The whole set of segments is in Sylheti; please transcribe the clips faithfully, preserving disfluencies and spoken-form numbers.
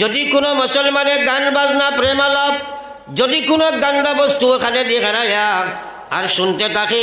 যদি কোনো মুসলমানে গান বাজনা, প্রেম আলাপ, যদি কোনো গান্দা বস্তু ওখানে দিয়ে খেলাইয়া আর শুনতে থাকে,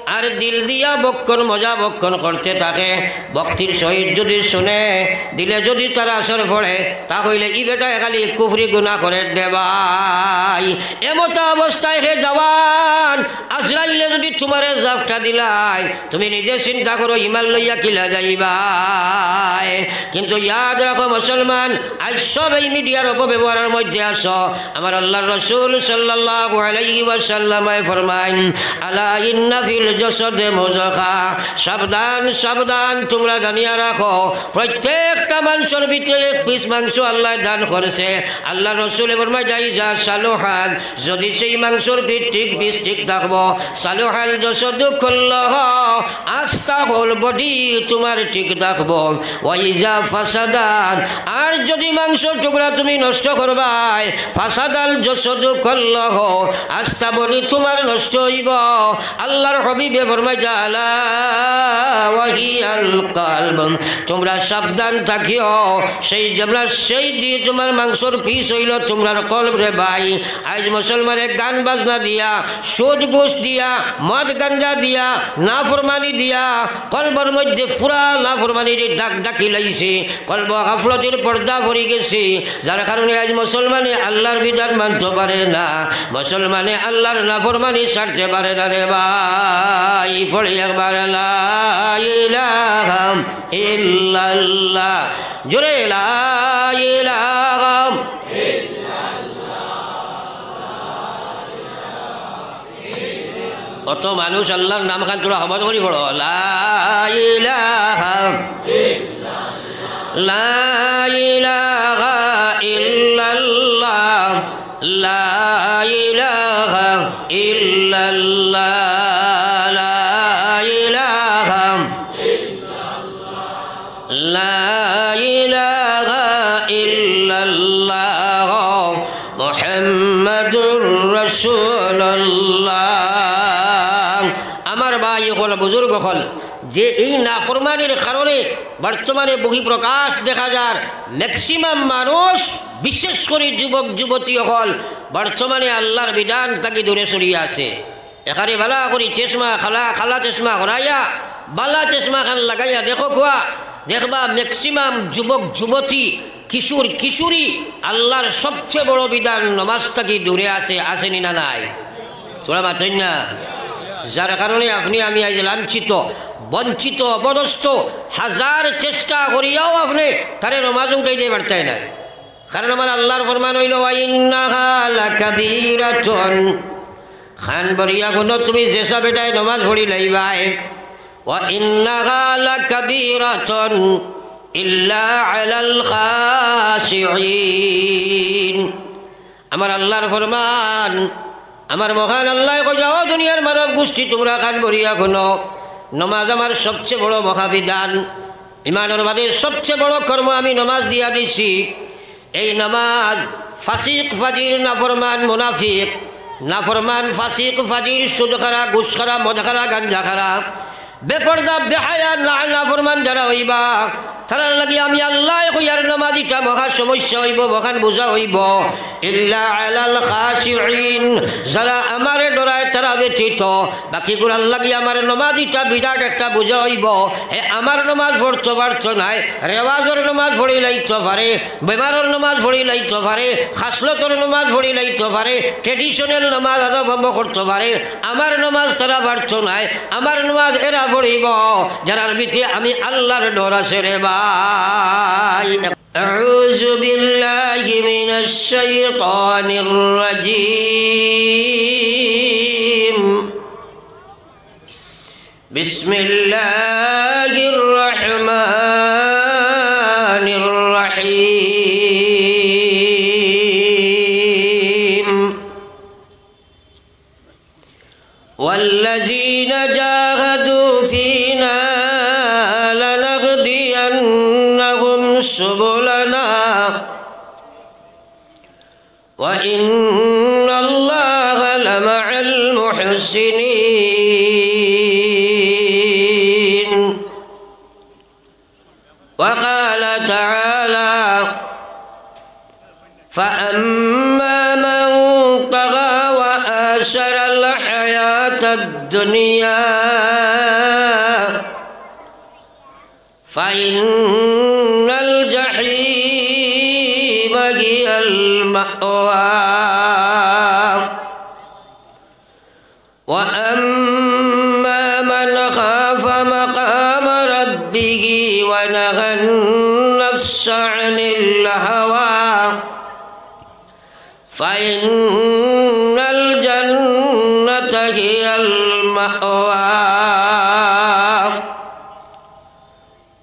আর দিল দিয়া বক্ষণ, মজা বক্ষণ করতে থাকে, ভক্তির সহিত যদি শুনে, দিলে যদি তার আসর পড়ে, তা হইলে ই বেটায় খালি কুফরি গুনাহ করে দেবাই। এমতা অবস্থায় হে জওয়ান, আজরাইলে যদি তোমারে জাফটা দিলায়, তুমি নিজে চিন্তা করো, ইমান লইয়া কিলা যাইবায়। কিন্তু ইয়াদ রাখো মুসলমান, আইজ সব এই মিডিয়ার অপব্যবহারের মধ্যে আছো। আমার আল্লাহর রাসূল সাল্লাল্লাহু আলাইহি ওয়াসাল্লামে ফরমাইন, "আলা ইন্না ফিল জাসাদে মুদগা।" সাবধান, সাবধান, তোমরা জানিয়া রাখো, প্রত্যেকটা মানষর ভিতরে এক পিস মাংস আল্লায় দান করছে। আল্লাহর রাসূলে ফরমাইন, "ইজা সালুহাত", যদি সেই মাংসর পিস ঠিক, পিস ঠিক থাকবো, সালুহাল জাসাদু কুল্লুহু, আস্তা হোল বডি তোমার ঠিক থাকবো। ওয়া ইজা ফাসাদাত, আর যদি মাংসর টুকরা তুমি নষ্ট করবায়, ফাসাদাল জাসাদু কুল্লুহু, আস্তা বডি তোমার নষ্ট হইব। আল্লাহর হাবিবে ফরমাইন, "আলা ওয়াহিয়াল কলব", তোমরা সাবধান থাকিও, সেই যেমলা সেই দিয়ে তোমার মাংসর পিস হইল তোমার কলব রে ভাই। আইজ মুসলমানে গান বাজনা দিয়া, সুদ ঘুষ দিয়া, মদ গাঞ্জা দিয়া, নাফরমানি দিয়া, কলবর মধ্যে পুরা নাফরমানির দাগ ডাকি লাইছে। কলব গাফলতির পর্দা পড়ি গেছে, যার কারণে আইজ মুসলমানে আল্লাহর বিধান মানতে পারে না, মুসলমানে আল্লাহর নাফরমানি ছাড়তে পারে না রে ভাই। পড়ি একবার লা ইলাহা ইল্লাল্লাহ, জোরে লা ইলাহা। অত মানুষ আল্লাহর নাম খান তোরা হবাদ করি পড়ো, লা ইলাহা, লা ইলাহা ইল্লাল্লাহ, লা ইলাহা ইল্লাল্লাহ, লা ইলাহা লা ইলাহা ইল্লাল্লাহ মুহাম্মাদুর রাসূলুল্লাহ। আমার ভাই অকল, বুজুর্গ অকল, যে এই নাফরমানির কারণে বর্তমানে বহিঃপ্রকাশ দেখা যার, ম্যাক্সিমাম মানুষ, বিশেষ করি যুবক যুবতী অকল, বর্তমানে আল্লাহর বিধান থাকি দূরে সরিয়া আছে। এখানে বালা করি চশমা, কালা, কালা চশমা হরাইয়া, বালা চশমা খান লাগাইয়া দেখো খুয়া, দেখবা ম্যাক্সিমাম যুবক যুবতী, কিশোর কিশোরী আল্লাহর সবচেয়ে বড় বিধান নমাজ থাকি দূরে আছে, আছে নি না নাই? তোরা মাতইন না। যার কারণে আপনি আমি আজ লাঞ্ছিত, বঞ্চিত, অপদস্থ, হাজার চেষ্টা করিয়াও আপনি তারে নমাজ উঠাই দিয়ে পারতাই না। কারণ আমার আল্লাহর ফরমান হইল, "ওয়া ইন্নাহা লাকাবীরাতুন।" খান বরিয়া গুনো তুমি যেসা বেটায় নমাজ পড়ি লাইবায়। "ওয়া ইন্নাহা লাকাবীরাতুন ইল্লা আলাল খাশিঈন।" আমার আল্লাহর ফরমান, আমার মহান আল্লাহ কই, "যাও দুনিয়ার মানব গোষ্ঠী, তোমরা খান বরিয়া গুনো, নমাজ আমার সবচেয়ে বড় মহাবিধান, ইমানর বাদে সবচেয়ে বড় কর্ম আমি নমাজ দিয়া দিছি।" এই নামাজ ফাসিক, ফাজির, নাফরমান, মুনাফিক, নাফরমান, ফাসিক, ফাজির, সুদ খারা, ঘুষ খারা, মদ খারা, গাঞ্জা খারা, বেপর্দা, বেহায়া, না, নাফরমান যারা হইবা, তারার লাগি আমি আল্লাহ কইয়ার নামাজ ইটা মহা সমস্যা হইব, মহান বোঝা হইব। ইল্লা আলাল খাশিঈন, যারা আমারে ডরায় তারা ব্যতীত, বাকি গুলার লাগি আমার নমাজ ইটা বিরাট একটা বোঝা হইব। হে আমার নমাজ পড়তো পারতো নায়, রেওয়াজর নমাজ পড়ি লাইতো পারে, বেমারর নমাজ পড়ি লাইতো পারে, খাসলতর নমাজ পড়ি লাইতো পারে, ট্রেডিশনাল নমাজ আরম্ভ করতো পারে। আমার নমাজ তারা পারতো নায়, আমার নমাজ এরা পড়িব, যারার ভিতরে আমি আল্লাহর ডর আছে রে ভাই। أعوذ بالله من الشيطان الرجيم. بسم الله الرحمن الرحيم. والذين جاهدوا فينا لنهدينهم سبلنا وإن الله لمع المحسنين. وقال تعالى: فأما من طغى وآثر الحياة الدنيا فإن الجحيم هي المأوى. وأما من خاف مقام ربه ونهى النفس عن الهوى فإن الجنة هي المأوى.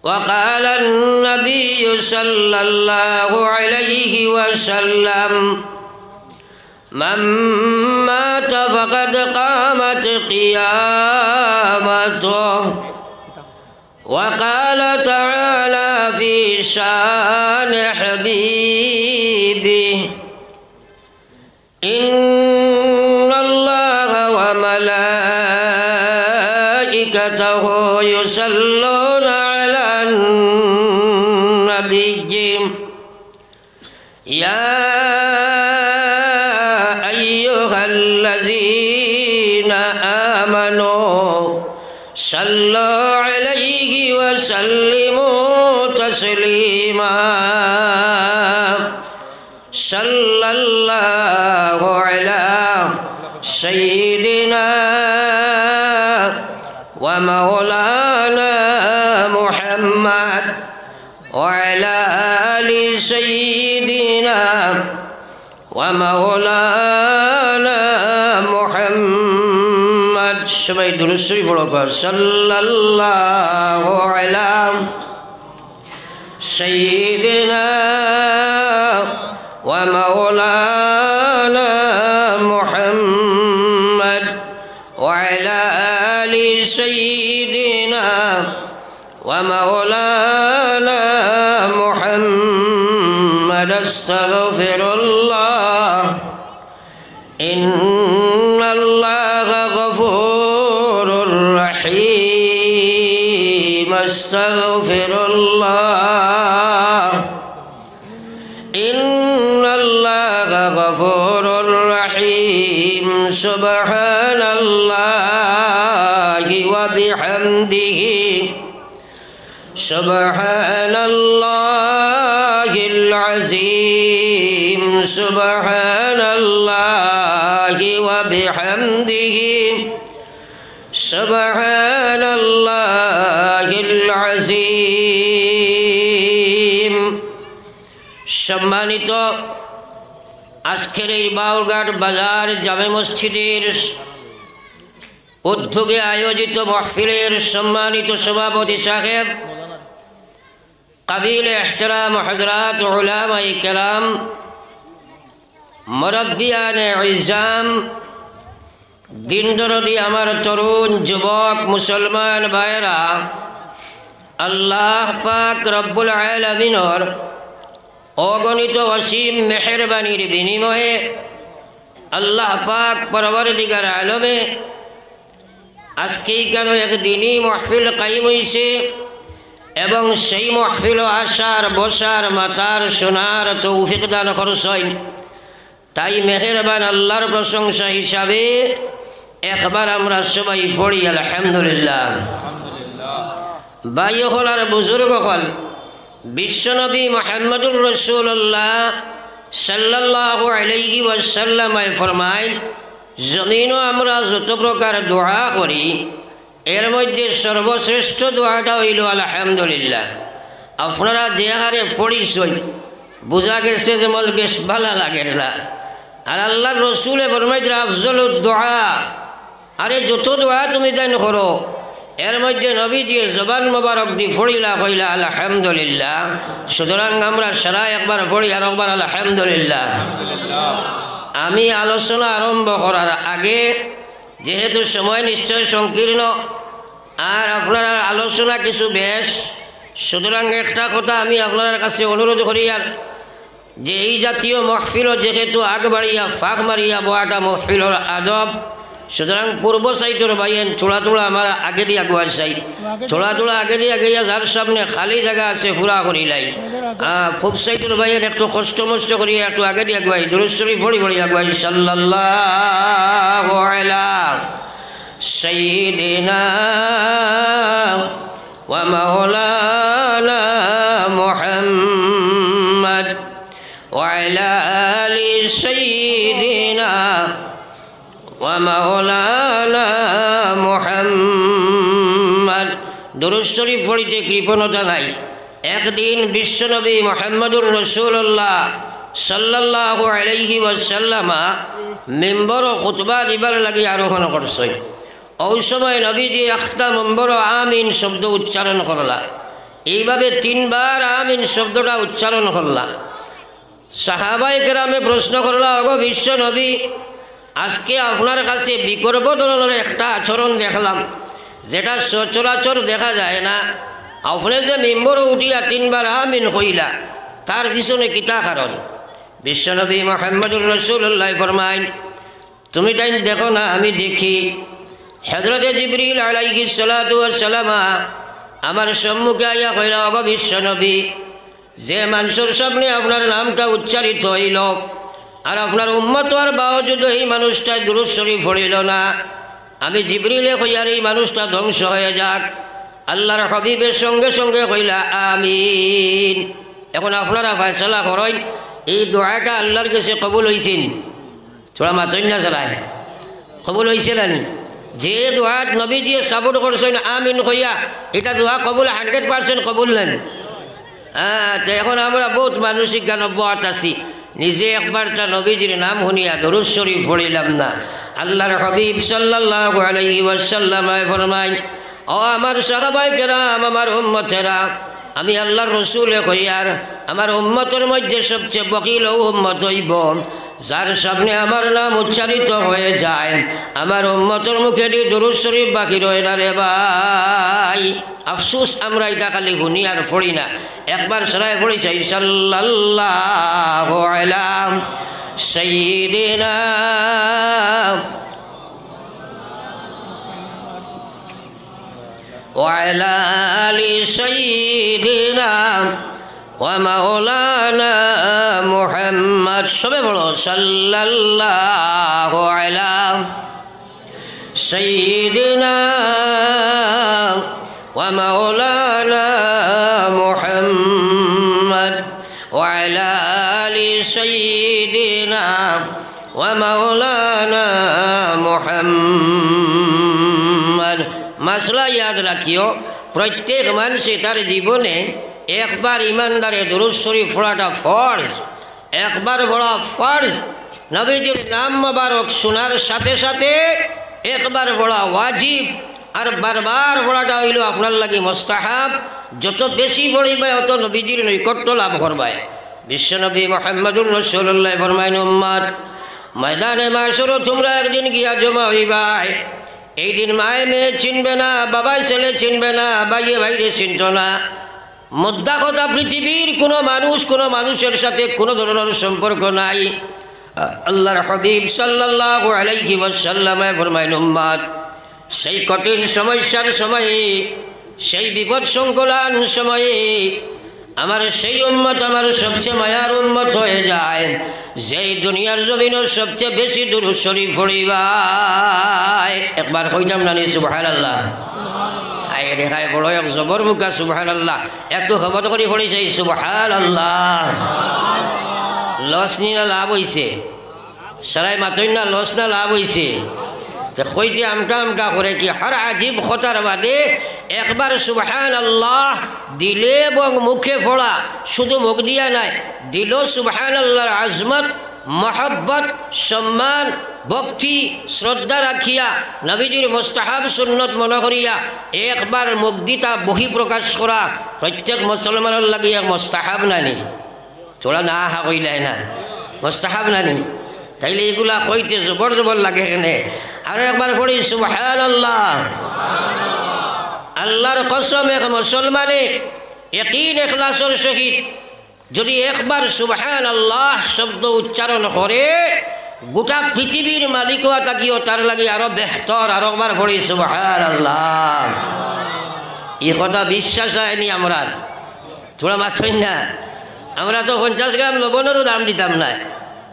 وقال النبي صلى الله عليه وسلم: من مات فقد قامت قيامته. وقال تعالى في شان حبيبه: إن الله وملائكته يصلون على النبي، يا أيها الذين آمنوا صلوا عليه وسلموا تسليما. صلى الله على سيدنا ومولانا محمد وعلى آل سيدنا ومولانا محمد. সবাই দুরূদ শরীফ পড়ো। صلى الله على سيدنا ومولانا محمد وعلى آل سيدنا ومولانا محمد. أستغفر الله. إن الله غفور رحيم. أستغفر الله. إن الله غفور رحيم. سبحان الله وبحمده. سبحان الله العظيم. سبحان الله وبحمده. سبحان الله العظيم. সম্মানিত আজকের এই বাউরঘাট বাজার জামে মসজিদের উদ্যোগে আয়োজিত মাহফিলের সম্মানিত সভাপতি সাহেব, কাবিল এহতরাম হযরত উলামায়ে কেরাম, মুরব্বিয়ানে ইজাম, দিন দরদি আমার তরুণ যুবক মুসলমান ভাইরা, আল্লাহ পাক রব্বুল আলামিনর অগণিত অসীম মেহেরবানির বিনিময়ে আল্লাহ পাক পরওয়ারদিগার আলমে আজকে ইখানো এক দিনি মাহফিল কায়েম অইছে এবং সেই মাহফিলো আসার, বসার, মাতার, শোনার তৌফিক দান করছইন। তাই মেহেরবান আল্লাহর প্রশংসা হিসাবে একবার আমরা সবাই পড়ি আলহামদুলিল্লাহ। ভাই অকল আর বুজুর্গ অকল, বিশ্বনবী মুহাম্মদুর রাসূলুল্লাহ সাল্লাল্লাহু আলাইহি ওয়াসাল্লামে ফরমাইন, জমিনো আমরা যত প্রকার দোয়া করি, এর মধ্যে সর্বশ্রেষ্ঠ দোয়াটা অইলো আলহামদুলিল্লাহ। আপনারা যে হারে পড়ছইন, বুঝা গেছে যে মন বেশ ভালা লাগের না। আর আল্লাহর রসুলে ফরমাইতরা, আফজলুদ দোয়া, আরে যত দোয়া তুমি দান করো, এর মধ্যে নবীজিয়ে জবান মোবারক দি পড়িলা কইলা আলহামদুলিল্লাহ। সুতরাং আমরা সারা একবার পড়ি আর একবার আলহামদুলিল্লাহ। আমি আলোচনা আরম্ভ করার আগে, যেহেতু সময় নিশ্চয় সংকীর্ণ, আর আপনারার আলোচনা কিছু বেশ, সুতরাং একটা কথা আমি আপনারার কাছে অনুরোধ করি, আর যে এই জাতীয় মহফিলো যেহেতু আগ বাড়িয়া ফাঁক মারিয়া বওয়াটা মহফিলর আদব, সুতরাং পূর্ব সাইডর ভাইয়াইন থুড়া থুড়া আমার আগেদি আগুয়াই চাই, থুড়া থুড়া আগেদি আগাইয়া যার সামনে খালি জাগা আছে পুরা করিলাই। আহ, পূব সাইডর ভাইয়াইন একটু কষ্ট মষ্ট করিয়া একটু আগেদি আগুয়াই, দুরূদ শরীফ পড়ি পড়ি আগুয়াই। সাল্লাল্লাহু আলা সাইয়্যিদিনা ওয়া মাওলানা মুহাম্মদ ওয়া আলা আলি সাইয়্যিদিনা ওয়া মাওলানা মুহাম্মদ। দুরূদ শরীফ পড়িতে কৃপণতা নাই। একদিন বিশ্বনবী মুহাম্মদুর রাসূলুল্লাহ সাল্লাল্লাহু আলাইহি ওয়াসাল্লামা মিম্বরো খুতবা দিবার লাগি আরোহণ করছইন। অউ সময় নবীজি একটা মিম্বরো আমিন শব্দ উচ্চারণ করলা। এইভাবে তিনবার আমিন শব্দটা উচ্চারণ করলা। সাহাবায়ে কেরামে প্রশ্ন করলা, "ওগো বিশ্ব নবী, আজকে আপনার কাছে বিকল্প ধরনের একটা আচরণ দেখলাম, যেটা সচরাচর দেখা যায় না। আপনে যে মিম্বরো উঠিয়া তিনবার আমিন কইলা, তার পিছনে কিতা কারণ?" বিশ্বনবী মুহাম্মদুর রাসূলুল্লাহ ফরমাইন, "তুমি তাইন দেখো না, আমি দেখি।" হযরতে জিবরিল আলাইহিস সালাতু ওয়াস সালাম আমার সম্মুখে আইয়া কইলা, "ওগো বিশ্ব নবী, যে মানুষর সামনে আপনার নামটা উচ্চারিত অইলো, আর আপনার উম্মত অওয়ার বাওজুদে এই মানুষটায় দুরূদ শরীফ পড়িলো না, আমি জিবরিলে কইয়ার এই মানুষটা ধ্বংস হয়ে যাক।" আল্লাহর হাবিবে সঙ্গে সঙ্গে কইলা, "আমিন।" এখন আপনারা ফয়সালা করইন, এই দোয়াটা আল্লাহর গেছে কবুল অইছে নি? থুড়া মাতইন না চালায়। কবুল অইছে না নি? যে দোয়াত নবীজিয়ে support করছইন আমিন কইয়া, ইটা দোয়া কবুল, hundred percent কবুল নানি? হ্যাঁ, তো এখন আমরা বউত মানসিক গান অব্যাহত আছি। নিজে একবার তা নবীজির নাম হুনিয়া দুরূদ শরীফ পড়িলাম না। আল্লাহর হাবিব সাল্লাল্লাহু আলাইহি ওয়াসাল্লাম ফরমাইন, "ও আমার সাহাবায়ে কেরাম, আমার উম্মতেরা, আমি আল্লাহর রসুলে কইয়ার, আমার উম্মতর মধ্যে সবচেয়ে বখিল অউ উম্মত অইবো, যার সামনে আমার নাম উচ্চারিত হয়ে যায়, আমার উম্মতর মুখেদি দুরূদ শরীফ বাকি রয় না রে ভাই।" আফসোস, আমরা ইটা খালি হুনি আর পড়ি না। একবার সারায় পড়ি চাই, সাল্লাল্লাহু আলা সাইয়্যিদিনা ওয়া আলা আলি সাইয়্যিদিনা ওয়া মাওলানা মুহাম্মদ। সবে পড়ো, সাল্লাল্লাহু আলা সাইয়্যিদিনা ওয়া মাওলানা মুহাম্মদ ওয়া আলা আলি সাইয়্যিদিনা ওয়া মাওলানা মুহাম্মদ। মাসলা ইয়াদ রাখিও, প্রত্যেক মানষে তার জীবনে একবার ইমানদারে দুরূদ শরীফ পড়াটা ফরজ। একবার পড়া ফরজ, নবীজির নাম মোবারক শোনার সাথে সাথে একবার পড়া ওয়াজিব, আর বারবার পড়াটা অইলো আপনার লাগি মুস্তাহাব। যত বেশি পড়িবায়, অত নবীজির নৈকট্য লাভ করবায়। বিশ্বনবী মুহাম্মদুর রাসূলুল্লাহ ফরমাইন, "উম্মত, ময়দানে মাশরো তুমরা একদিন গিয়া জমা অইবায়। এই দিন মায়ে মেয়ে চিনবে না, বাবায় ছেলে চিনবে না, ভাইয়ে ভাইরে চিনতো না।" মুদ্রা কথা, পৃথিবীর কোনো মানুষ কোনো মানুষের সাথে কোনো ধরনের সম্পর্ক নাই। আল্লাহর হাবিব সাল্লাল্লাহু আলাইহি ওয়াসাল্লামে ফরমাইন, "উম্মত, সেই কঠিন সমস্যার সময়ে, সেই বিপদ সংকুলান সময়ে আমার সেই উম্মত আমার সবচেয়ে মায়ার উম্মত হয়ে যায়।" যেই দুনিয়ার জমিনর সবচেয়ে বেশি দুরূদ শরীফ পড়িবায়। একবার কইতাম নানি সুবহানাল্লাহ? আয় রে হায়, বড় এক জবর মুখা সুবহানাল্লাহ। একটু হবত করি পড়ি চাই সুবহানাল্লাহ। লস নি না লাভ অইছে? সারায় মাতইন না, লস না লাভ অইছে? তে কইতে আমটা আমটা করে কি, হর আজিব কথার বাদে একবার সুবহানাল্লাহ দিলে এবং মুখে পড়া, শুধু মুখ দিয়া নায়, দিলো সুবহানাল্লাহর আজমত, মহব্বত, সম্মান, ভক্তি, শ্রদ্ধা রাখিয়া নবীজির মুস্তাহাব সুন্নত মনে করিয়া একবার মুখ দিতা বহিঃপ্রকাশ করা প্রত্যেক মুসলমানর লাগি এক মুস্তাহাব নানি? থুড়া না হা কইলায় না, মুস্তাহাব নানি? তাইলে ইগুলা কইতে জবর জবর লাগে কেনে? আরো একবার পড়ি সুবহানাল্লাহ। আল্লাহর কসম, এক মুসলমানে ইয়াকিন এখলাসর সহিত যদি একবার সুবহানাল্লাহ শব্দ উচ্চারণ করে, গোটা পৃথিবীর মালিক অওয়া থাকিও তার লাগি আরো বেহতর। আরো একবার পড়ি সুবহানাল্লাহ। ই কথা বিশ্বাস অয়নি আমরার? থুড়া মাতইন না। আমরা তো পঞ্চাশ গ্রাম লবণেরও দাম দিতাম নায়।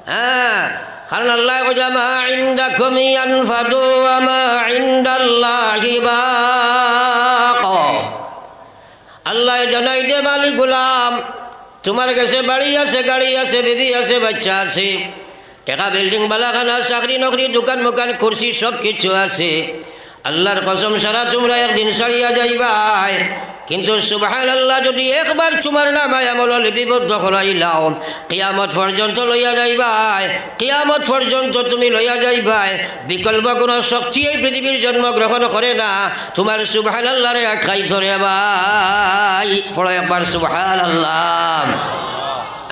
হ্যাঁ, কারণ আল্লায় কইলা, "মা ইনদাকুম ইয়ানফাদু ওয়া মা ইনদাল্লাহি বাক।" আল্লায় জানাই দে, মালিক গোলাম, তুমার গেছে বাড়ি আছে, গাড়ি আছে, বিবি আছে, বাইচ্চা আছে, টেকা, বিল্ডিং, বালাখানা, চাকরি নকরি, দোকান মোকান, কুরসি, সব কিছু আছে। আল্লার কসম, সারা তুমরা একদিন ছাড়িয়া যাইবায়। কিন্তু সুবহানাল্লাহ, যুদি একবার তুমার নামায় আমল লিপিবদ্ধ করাইলাও, কিয়ামত পর্যন্ত লইয়া যাইবায়, কিয়ামত পর্যন্ত তুমি লইয়া যাইবায়। বিকল্প কোনো শক্তি এই পৃথিবীর জন্মগ্রহণ করে না। তুমার সুবহানাল্লাহরে আটকাই ধরে ভাই। পড়ো একবার সুবহানাল্লাহ।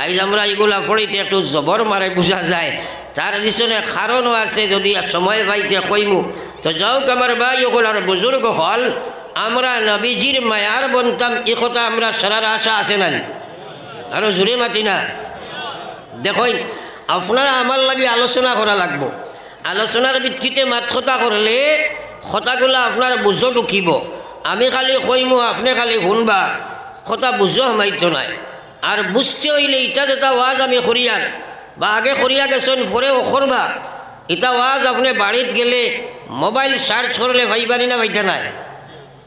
আইজ আমরা ইগুলা পড়িতে একটু জবর মারে বুঝা যায়, তার পিছনে কারণও আছে, যুদি সময় পাইতে কইমু। তো যাউক আমার ভাই অকল আর বুজুর্গ অকল, আমরা নবীজির মায়ার বনতাম, ই কথা আমরা সারার আশা আছে নানি? আরো জোরে মাতি না। দেখইন, আপনারা আমার লাগি আলোচনা করা লাগবো। আলোচনার ভিত্তিতে মাত কথা করলে কথাগুলা আপনার বুঝো ঢুকিবো। আমি খালি কইমু, আপনে খালি হুনবা, কথা বুঝো হামাইতো নায়। আর বুঝতে অইলে ইটা যেটা ওয়াজ আমি করিয়ার, বা আগে করিয়া গেছইন, পরেও করবা, ইটা ওয়াজ আপনে বাড়িত গেলে মোবাইল সার্চ করলে পাইবানি না পাইতা নায়?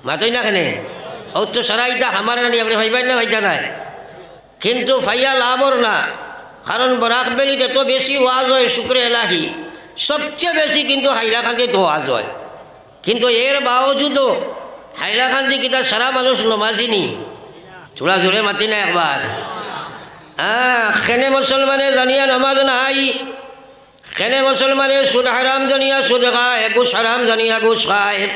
মাতইন না কেনে? অউ তো সারা ইটা আমার নানি, আপনে পাইবানি না পাইতা নায়? কিন্তু পাইয়া লাভর না, কারণ বরাক ভ্যালিত এত বেশি ওয়াজ অয়, শুকরে এলাহি, সবচেয়ে বেশি কিন্তু হাইলাকান্দিত ওয়াজ অয়। কিন্তু এর বাওজুদও হাইলাকান্দি কিতা সারা মানুষ নমাজি নি? থুড়া জোরে মাতি না একবার। হ্যাঁ, কেনে মুসলমানে জানিয়া নমাজ নাই, কেনে মুসলমানে সুদ হারাম জানিয়া সুদ খায়, ঘুষ হারাম জানিয়া ঘুষ খায়।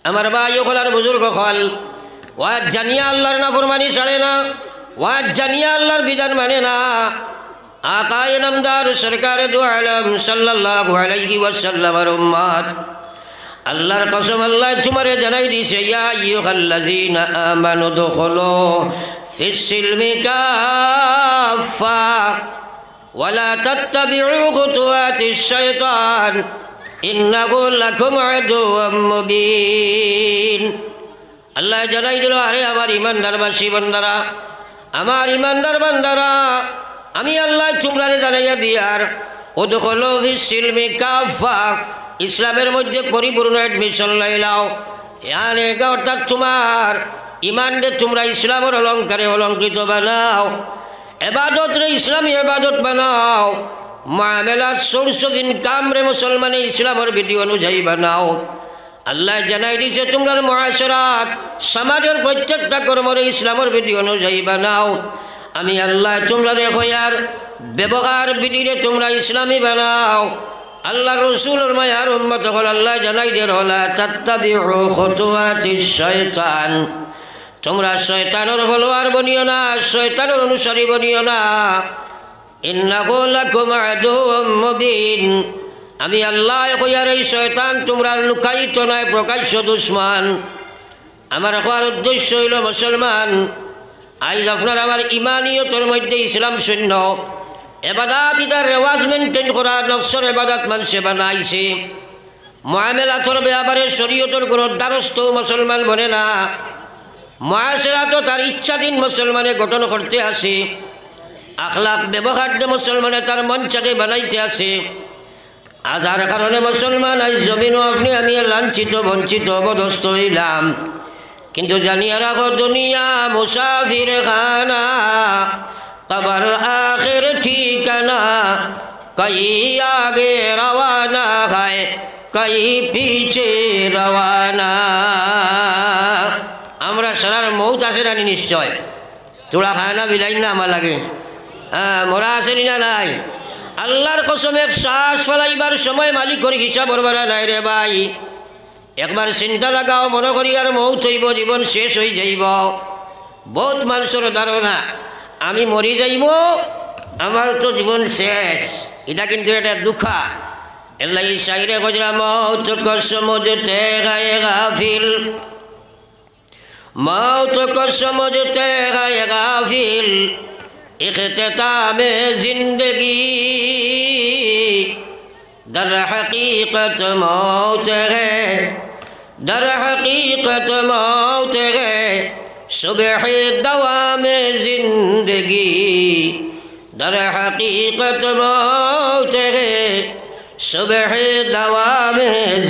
আমার ভাই অকল আর বুজুর্গ অকল, ওয়াজ জানিয়া আল্লার নাফরমানি ছাড়ে না, ওয়াজ জানিয়া আল্লার বিধান মানে না। আকায়ে নামদার সরকারে দু আলম সাল্লাল্লাহু আলাইহি ওয়াসাল্লামর উম্মত, আল্লার কসম, আল্লায় তুমারে জানাই দিছে, ইয়া আইয়ুহাল্লাযীনা আমানু দুখুলু ফিস সিলমি কাফফা। ওয়ালা তাত্তাবিউ খুতুওয়াতিশ শাইতান, ইন্নাহু লাকুম আদুওয়াম মুবিন। আল্লায় জানাই দিল, আরে আমার ইমানদারবাসী বান্দারা, আমার ইমানদার বান্দারা, আমি আল্লায় তুমরারে জানাইয়া দিয়ার, উদখুলু ফিস সিলমি কাফফা, ইসলামের মধ্যে পরিপূর্ণ admission লইলাও। ইয়ানে অর্থাৎ তুমার ইমানরে তুমরা ইসলামর অলংকারে অলংকৃত বানাও। এবাদতরে ইসলামী এবাদত বানাও, মুআমালাত, source of income রে মুসলমানে ইসলামর বিধি অনুযায়ী বানাও। আল্লায় জানাই দিছে, তুমরার মুআশারাত, সমাজর প্রত্যেকটা কর্মরে ইসলামর বিধি অনুযায়ী বানাও। আমি আল্লায় তুমরারে কইয়ার, ব্যবহার বিধিরে তুমরা ইসলামী বানাও। আল্লার রসুলর মায়ার উম্মত অকল, আল্লায় জানাই দের, ওয়ালা তাত্তাবিউ খুতুওয়াতিশ শাইতান। তুমরা শয়তানর follower বনিও না, শয়তানর অনুসারী বনিও না। ইন্নাহু লাকুম আদুওয়াম মুবিন। আমি আল্লায় কইয়ার, এই শয়তান তুমরার লুকায়িত নায়, প্রকাশ্য দুশমন। আমার কওয়ার উদ্দেশ্য অইলো মুসলমান, আইজ আপনার আমার ইমানিয়তর মধ্যে ইসলাম শূন্য। এবাদাত ইতার রেওয়াজ maintain করা, নফসর এবাদাত মানষে বানাইছে। মুআমালাতর ব্যাপারে শরীয়তর কোনো দ্বারস্থ মুসলমান বনে না। মুআশারাতও তার ইচ্ছাধীন মুসলমানে গঠন করতে আছে। আখলাক ব্যবহার দে মুসলমানে তার মনটাকে বানাইতে আছে। আজার কারণে মুসলমান আইজ জমিনো আপনে আমি লাঞ্ছিত, বঞ্চিত, অপদস্থ অইলাম। কিন্তু জানিয়া রাখো, দুনিয়া মুসাফির খানা, কবর আখের ঠিকানা, কই আগে রওয়ানা হয়, কই পিছে রওয়ানা। আমরা সারার মউত আছে নানি নিশ্চয়? থুড়া খানা বিলাইন না আমার লাগি। হ্যাঁ, মরা আছে নি না নাই? আল্লার কসম, এক শ্বাস ফালাইবার সময় মালিকর হিসাব অর বারা নাই রে ভাই। একবার চিন্তা লাগাও, মনো করিয়ার মউত অইবো, জীবন শেষ অই যাইবো। বউত মানষর ধারণা, আমি মরি যাইমু, আমার তো জীবন শেষ। ইটা কিন্তু একটা ধুকা। এরলাগি শায়রে কইরা, "মউত কো সমঝতে হ্যায় গাফিল, মউত কো সমঝতে হ্যায় গাফিল, ইখতিতামে জিন্দেগি।" در حقیقت موت ہے، در حقیقت موت ہے، صبح دوام زندگی۔ در حقیقت موت ہے، صبح دوام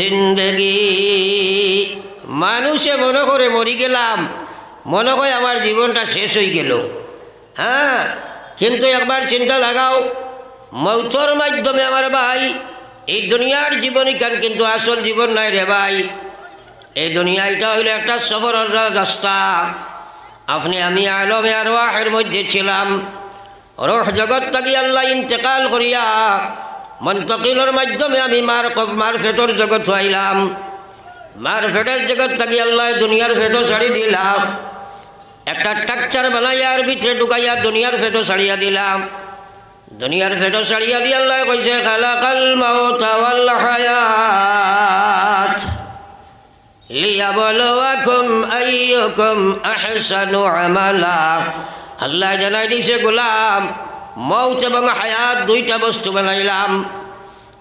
زندگی۔ মানুষে মনে করে মরি গেলাম, মনে হয় আমার জীবনটা শেষ হয়ে গেল। হ্যাঁ, কিন্তু একবার চিন্তা লাগাও, মৌতর মাধ্যমে আমার ভাই, এই দুনিয়ার জীবন ইখান কিন্তু আসল জীবন নাই রে ভাই। এই দুনিয়াটা হইল একটা সফরর রা-, রাস্তা। আপনি আমি আলমে আরওয়াহের মধ্যে ছিলাম, রূহ জগৎ থাকি আল্লাহ ইন্তেকাল করিয়া মন্তকিলর মাধ্যমে আমি মার কব-, মার পেটর জগৎ আইলাম। মার পেটর জগৎ থাকি আল্লাহ দুনিয়ার পেটো ছাড়ি দিলাম। একটা স্ট্রাকচার বানাইয়া এর ভিতরে ঢুকাইয়া দুনিয়ার পেটো ছাড়িয়া দিলাম। দুনিয়ার পেটো ছাড়িয়া দিয়া আল্লাহ কইছে, খালাকাল মাউতা ওয়াল হায়াত লিয়াবলুয়াকুম আইয়ুকুম আহসানু আমালা। আল্লাহ জানাই দিছে, গোলাম, মউত এবং হায়াত দুইটা বস্তু বানাইলাম।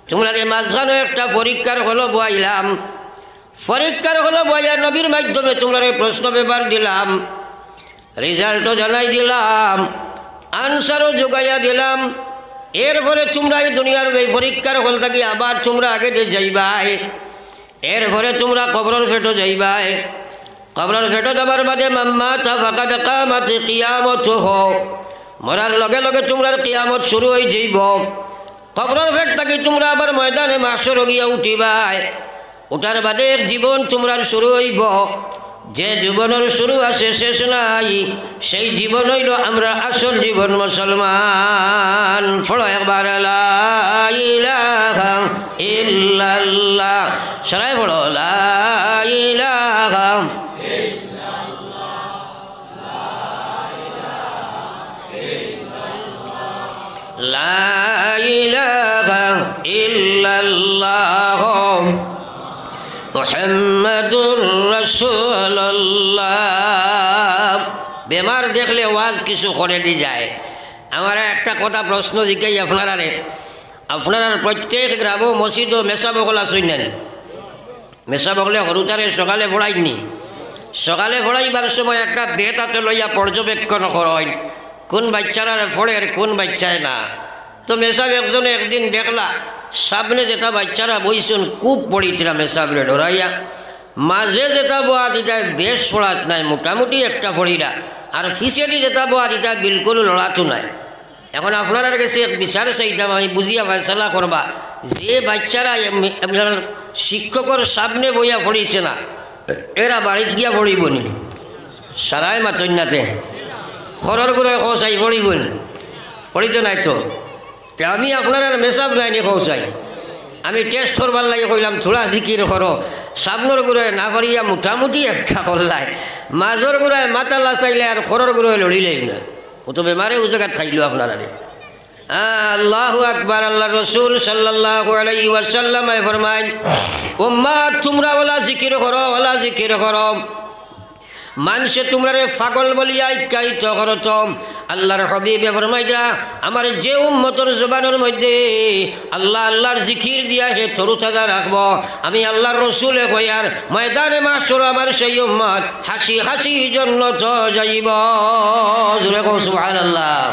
তুমরারে মাঝখানো একটা পরীক্ষার হলো বওয়াইলাম। পরীক্ষার হলো বওয়াইয়া নবীর মাধ্যমে তুমরারে প্রশ্ন পেপার দিলাম, রেজাল্টও জানাই দিলাম, আনসারও জোগাইয়া দিলাম। এরপরে তুমরা এই দুনিয়ার এই পরীক্ষার হল থাকি আবার তুমরা আগেদে যাইবায়। এরপরে তুমরা কবরর পেটো যাইবায়। কবরর পেটো যাবার বাদে মান মাতা ফাকাদ কামাত কিয়ামতুহু। মরার লগে লগে তুমরার কিয়ামত শুরু হয়ে যাইব। কবরর পেট থাকি তুমরা আবার ময়দানে মাহশরো গিয়া উঠিবায়। উঠার বাদে এক জীবন তুমরার শুরু হইব। যে জীবনর শুরু আছে, শেষ নাই, সেই জীবন হইল আমরা আসল জীবন মুসলমান। পড়ো একবার, লা ইলাহা ইল্লাল্লাহ। সবাই পড়ো, লা ইলাহা। লা ইলাহা ইল্লাল্লাহ মুহাম্মাদুর রাসূলুল্লাহ। বেমার দেখলে ওয়াজ কিছু করে দি যায়। আমার একটা কথা প্রশ্ন জিজ্ঞাই আপনারারে, আপনারার প্রত্যেক গ্রামও মসজিদও মেসাব অকল আছইন না? মেসাব অকলে হুরুতারে সকালে পড়াইননি? সকালে পড়াইবার সময় একটা বেত আতে লইয়া পর্যবেক্ষণ করইন, কোন বাচ্চারা পড়ের, কোন বাচ্চায় না। তো মেসাব একজনে একদিন দেখলা, সামনে যেটা বাচ্চারা বইছইন, খুব পড়িতরা মেসাবরে ডরাইয়া, মাঝে যেটা বওয়া দিতা বেশ পড়াত নাই, মোটামুটি একটা পড়িরা, আর পিছেদি যেটা বওয়া দিতা বিলকুল লড়াতো নাই। এখন আপনারার গেছে এক বিচার চাইতাম, আমি বুঝিয়া ফয়সালা করবা। যে বাচ্চারা এম-, এম-, শিক্ষকর সামনে বইয়া পড়িছে না, এরা বাড়িত গিয়া পড়িবনি? সারায় মাতইন না তে। খরর গুরুয়ে কও চাই পড়িবনি? পড়িতো নায় তো। তে আমি আপনারার মেসাব নায়নি কও চাই। আমি টেস্ট করবার লাগি কইলাম, থুড়া জিকির করো। সামনর গুরুয়ে না পারিয়া মোটামুটি একটা করলায়। মাঝর গুরুয়ে মাথা লাচাইলায় আর খরর গুরুয়ে লড়িলায় না। ও তো বেমারে ও জাগাত খাইলো আপনারারে। আ, আল্লাহু আকবার। আল্লাহর রাসূল সাল্লাল্লাহু আলাইহি ওয়াসাল্লামে ফরমাইন, "উম্মত, তুমরা অলা জিকির করো, অলা জিকির করো।" মানষে তুমরারে পাগল বলিয়া আখ্যায়িত করতো। আল্লাহর হাবিবে ফরমাইতরা, "আমার যে উম্মতর জবানর মধ্যে আল্লাহ, আল্লাহর জিকির দিয়া হে তরুতাজা রাখবো, আমি আল্লাহর রসুলে কইয়ার, ময়দানে মাহশরো আমার সেই উম্মত হাসি হাসি জন্নত যাইব।" জোরে কও সুবহানাল্লাহ।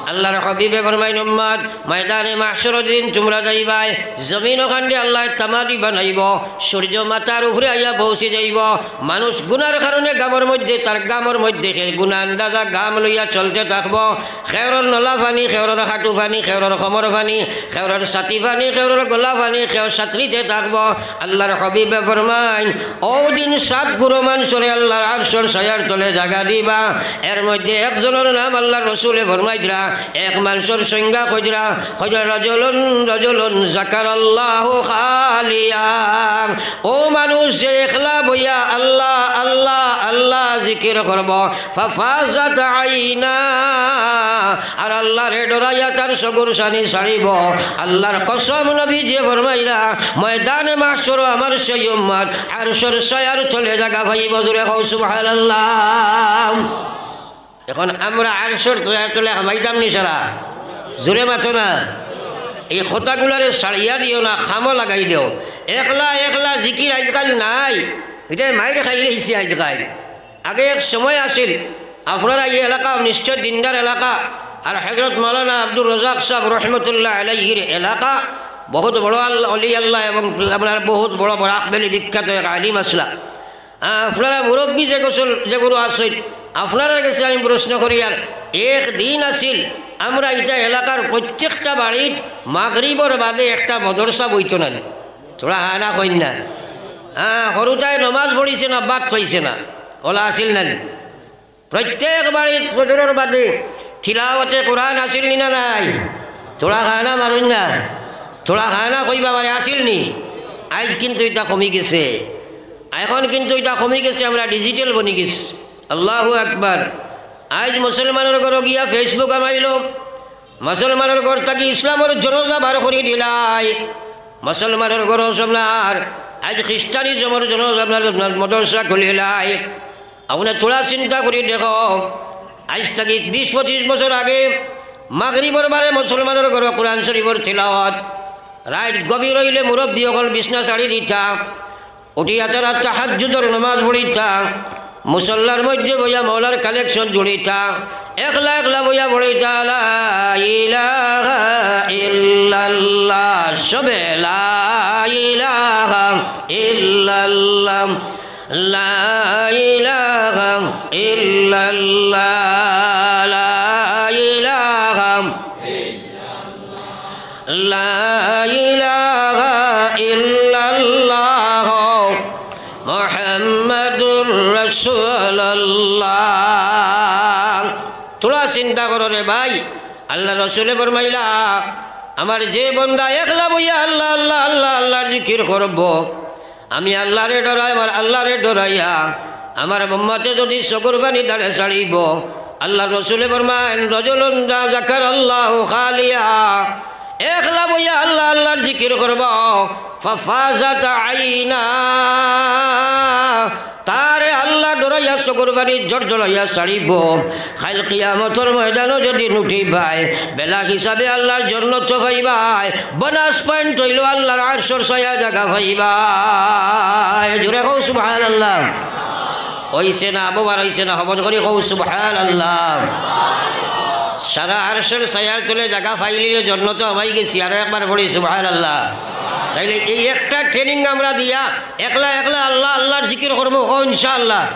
আল্লাহর হাবিবে ফরমাইন, "উম্মত, ময়দানে মাহশরর দিন তুমরা যাইবায়, জমিন ওখান দি আল্লাহ তামারি বানাইব, সূর্য মাথার উপরে আইয়া পৌঁছি যাইব, মানুষ গুনার কারণে গামর মধ্যে, তার গামর মধ্যে হে গুনা আন্দাজা গাম লইয়া চলতে থাকবো, খেউরর নলা পানি, খেউরর হাঁটু পানি, খেউরর কোমর পানি, খেউরর ছাতি পানি, খেউরর গলা পানি, খেউর সাঁতরিতে থাকবো।" আল্লাহর হাবিবে ফরমাইন, "ও দিন সাত গুরু মানষরে আল্লাহর আরশর ছায়ার তলে জাগা দিবা।" এর মধ্যে একজনর নাম আল্লাহর রসুলে ফরমাইতরা, এক মানষর সংজ্ঞা কইতরা, কইতরা, "রাজুলুন, রাজুলুন যাকারাল্লাহু খালিয়া।" ও মানুষ যে একলা বইয়া আল্লাহ, আল্লাহ, আল্লাহ জিকির করব, ফাফাজাত আইনা, আর আল্লাহরে ডরাইয়া তার চকুর পানি ছাড়িব। আল্লাহর কসম, নবীজিয়ে ফরমাইরা, ময়দানে মাহশরো আমার সেই উম্মত আরশর ছায়ার তলে জাগা পাইব। জোরে কও সুবহানাল্লাহ। এখন আমরা আরশর ছায়ার তলে হামাইতাম নি সারা? জোরে মাতো না। এই কথাগুলারে ছাড়িয়া দিও না, কামো লাগাই দেও। একলা একলা জিকির আইজকাইল নাই, ইটায় মাইর খাইলাইছে আইজকাইল। আগে এক সময় আছিল, আপনারা এই এলাকা নিশ্চয় দিনদার এলাকা, আর হযরত মাওলানা আব্দুর রাজ্জাক সাহেব রহমতুল্লাহ আলাইহির এলাকা, বহুত বড় আল-, অলি আল্লাহ এবং আপনার বহুত বড় বরাক ভ্যালি বিখ্যাত এক আলিম আছলা। আ, আপনারা মুরব্বি যে গোসল, যেগুলো আছইন, আপনারার গেছে আমি প্রশ্ন করিয়ার, এক দিন আছিল, আমরা ইটা এলাকার প্রত্যেকটা বাড়িত মাগরিবর বাদে একটা মাদ্রাসা বইতো না। থুড়া হা না কইন না। আ, হুরুতায় নমাজ পড়ছে না, ভাত পাইছে না, অলা আছিল না নি? প্রত্যেক বাড়িত ফজরর বাদে তিলাওয়াতে কোরআন আছিল নি না নাই? থুড়া হা না মারইন না, থুড়া হা না কইবা পারে আছিল নি? আইজ কিন্তু ইটা কমি গেছে। এখন কিন্তু ইটা কমি গেছে, আমরা ডিজিটাল বনি গেছি। আল্লাহু আকবার। আইজ মুসলমানর ঘরো গিয়া Facebook হামাইলো, মুসলমানর ঘর থাকি ইসলামর জনাজা বার করি দিলাই। মুসলমানর ঘরো আপনার আইজ খ্রিস্টানিজমর জনাজা আপনার, আপনার মাদ্রাসা খুলিলাই। আপনে থুড়া চিন্তা করি দেখো, আইজ থাকি বিশ পঁচিশ বছর আগে মাগরিবর বারে মুসলমানর ঘরো কোরআন শরীফর তিলাওয়াত, রাইত গভীর অইলে মুরব্বি অকল বিছনা ছাড়ি দিতা, উঠিয়া তারা তাহাজ্জুদর নমাজ পড়িতা, মুসল্লার মধ্যে বইয়া মাওলার কালেকশন জুড়িতা, একলা একলা বইয়া পড়িতা, লা ইলাহা ইল্লাল্লাহ, সবে লা ইলাহা ইল্লাল্লাহ, লা ইলাহা ইল্লাল্লাহ, লা ইলাহা লা ইলাহা ইল্লাল্লাহ মুহাম্মাদুর রাসূলুল্লাহ। থুড়া চিন্তা করো রে ভাই, আল্লার রসুলে ফরমাইলা, আমার যে বন্দা একলা বইয়া আল্লাহ, আল্লাহ, আল্লাহ, আল্লাহর জিকির করবো, আমি আল্লারে ডরাই, আমার আল্লারে ডরাইয়া আমার উম্মতে যদি চকুর পানি দারে ছাড়িবো, আল্লার রসুলে ফরমাইন, রাজুলুন যা-, যাকারাল্লাহু খালিয়া, একলা বইয়া আল্লাহ, আল্লাহর জিকির করবো, ফাফাজাত আইনা, তারে আল্লাহ ডরাইয়া চকুর পানি জড়জড়াইয়া ছাড়িবো। কাইল কিয়ামতর ময়দানো যদি নুঠি পায়, বেলা হিসাবে আল্লাহর জন্নত পাইবায়, বোনাস পয়েন্ট অইলো আল্লাহর আরশর ছায়া জাগা পাইবায়। জোরে কও সুবহানাল্লাহ। অইছে না, আবু বার অইছে না, হবন করি কও সুবহানাল্লাহ। সারা আরশর ছায়ার তলে জাগা পাইলিলে জন্নতো হামাই গেছি, আরো একবার পড়ি সুবহানাল্লাহ। তাইলে এই একটা ট্রেনিং আমরা দিয়া একলা একলা আল্লাহ আল্লাহর জিকির করমু, কও ইনশাআল্লাহ।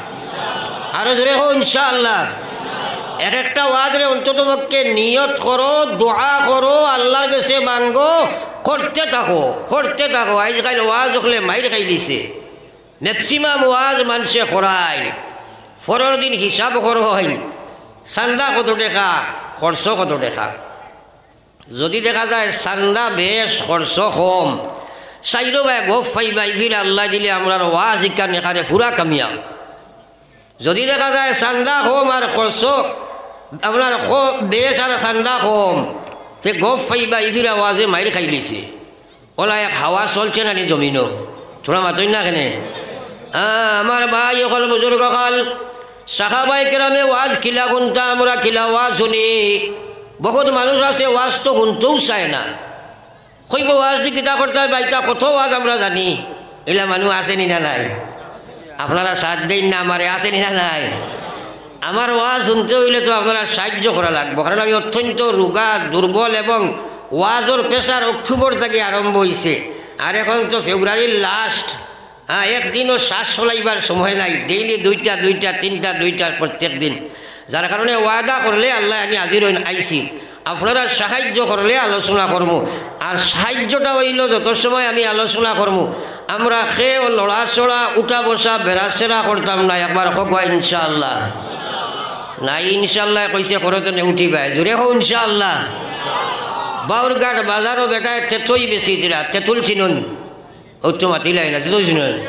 আরো জোরে কও ইনশাআল্লাহ। এক একটা ওয়াজরে অন্তত পক্ষে নিয়ত করো, দোয়া করো, আল্লাহর গেছে মাঙ্গো, করতে থাকো, করতে থাকো। আইজকাইল ওয়াজ অকলে মাইর খাইলিছে। ম্যাক্সিমাম ওয়াজ মানষে করাইন, পরর দিন হিসাব করইন, চান্দা কত টেকা, খরচ কত টেকা। যদি দেখা যায় চান্দা বেশ, খরচ কম, চাইরোবায় গফ পাইবা, ইফিরা আল্লায় দিলে আমরার ওয়াজ ইখান এখানে পুরা কামিয়াব। যদি দেখা যায় চান্দা কম আর খরচ, আপনার খ-, বেশ আর চান্দা কম, তে গফ পাইবা, ইফিরা ওয়াজে মাইর খাইলিছে। অলা এক হাওয়া চলছে না নি জমিনো? থুড়া মাতইন না কেনে? আ, আমার ভাই অকল, বুজুর্গ অকল, সাহাবায়ে কেরামে ওয়াজ কিলা হুনতা, আমরা কিলা ওয়াজ হুনি। বহুত মানুষ আছে ওয়াজ তো হুনতেউ চায় না। কইবো ওয়াজ দি কিতা করতায় বা, ইতা কত ওয়াজ আমরা জানি। ইলা মানুষ আছে নি না নাই? আপনারা সাথ দেইন না আমারে, আছে নি না নাই? আমার ওয়াজ হুনতে অইলে তো আপনারা সাহায্য করা লাগবো, কারণ আমি অত্যন্ত রুগা, দুর্বল এবং ওয়াজর প্রেশার অক্টোবর থাকি আরম্ভ অইছে, আর এখন তো ফেব্রুয়ারির লাস্ট। হ্যাঁ, একদিনও শ্বাস চলাইবার সময় নাই, ডেইলি দুইটা, দুইটা, তিনটা, দুইটা প্রত্যেক দিন। যার কারণে ওয়াদা করলে আল্লায় আনি হাজির অইন, আইছি। আপনারা সাহায্য করলে আলোচনা করমু। আর সাহায্যটা অইলো যত সময় আমি আলোচনা করমু, আমরা কেউ লড়াচড়া, উঠা বসা, বেড়াছেড়া করতাম না। একবার কউক্কা ইনশাআল্লাহ। না, ইনশাআল্লাহ কইছে, করো তো নে উঠিবায়। জোরে কও ইনশাআল্লাহ। বাউরঘাট বাজারো বেটায় তেতই বেচিতরা, তেতুল চিনইন? অউ তো মাতিলায় না, তেতুল চিনইন?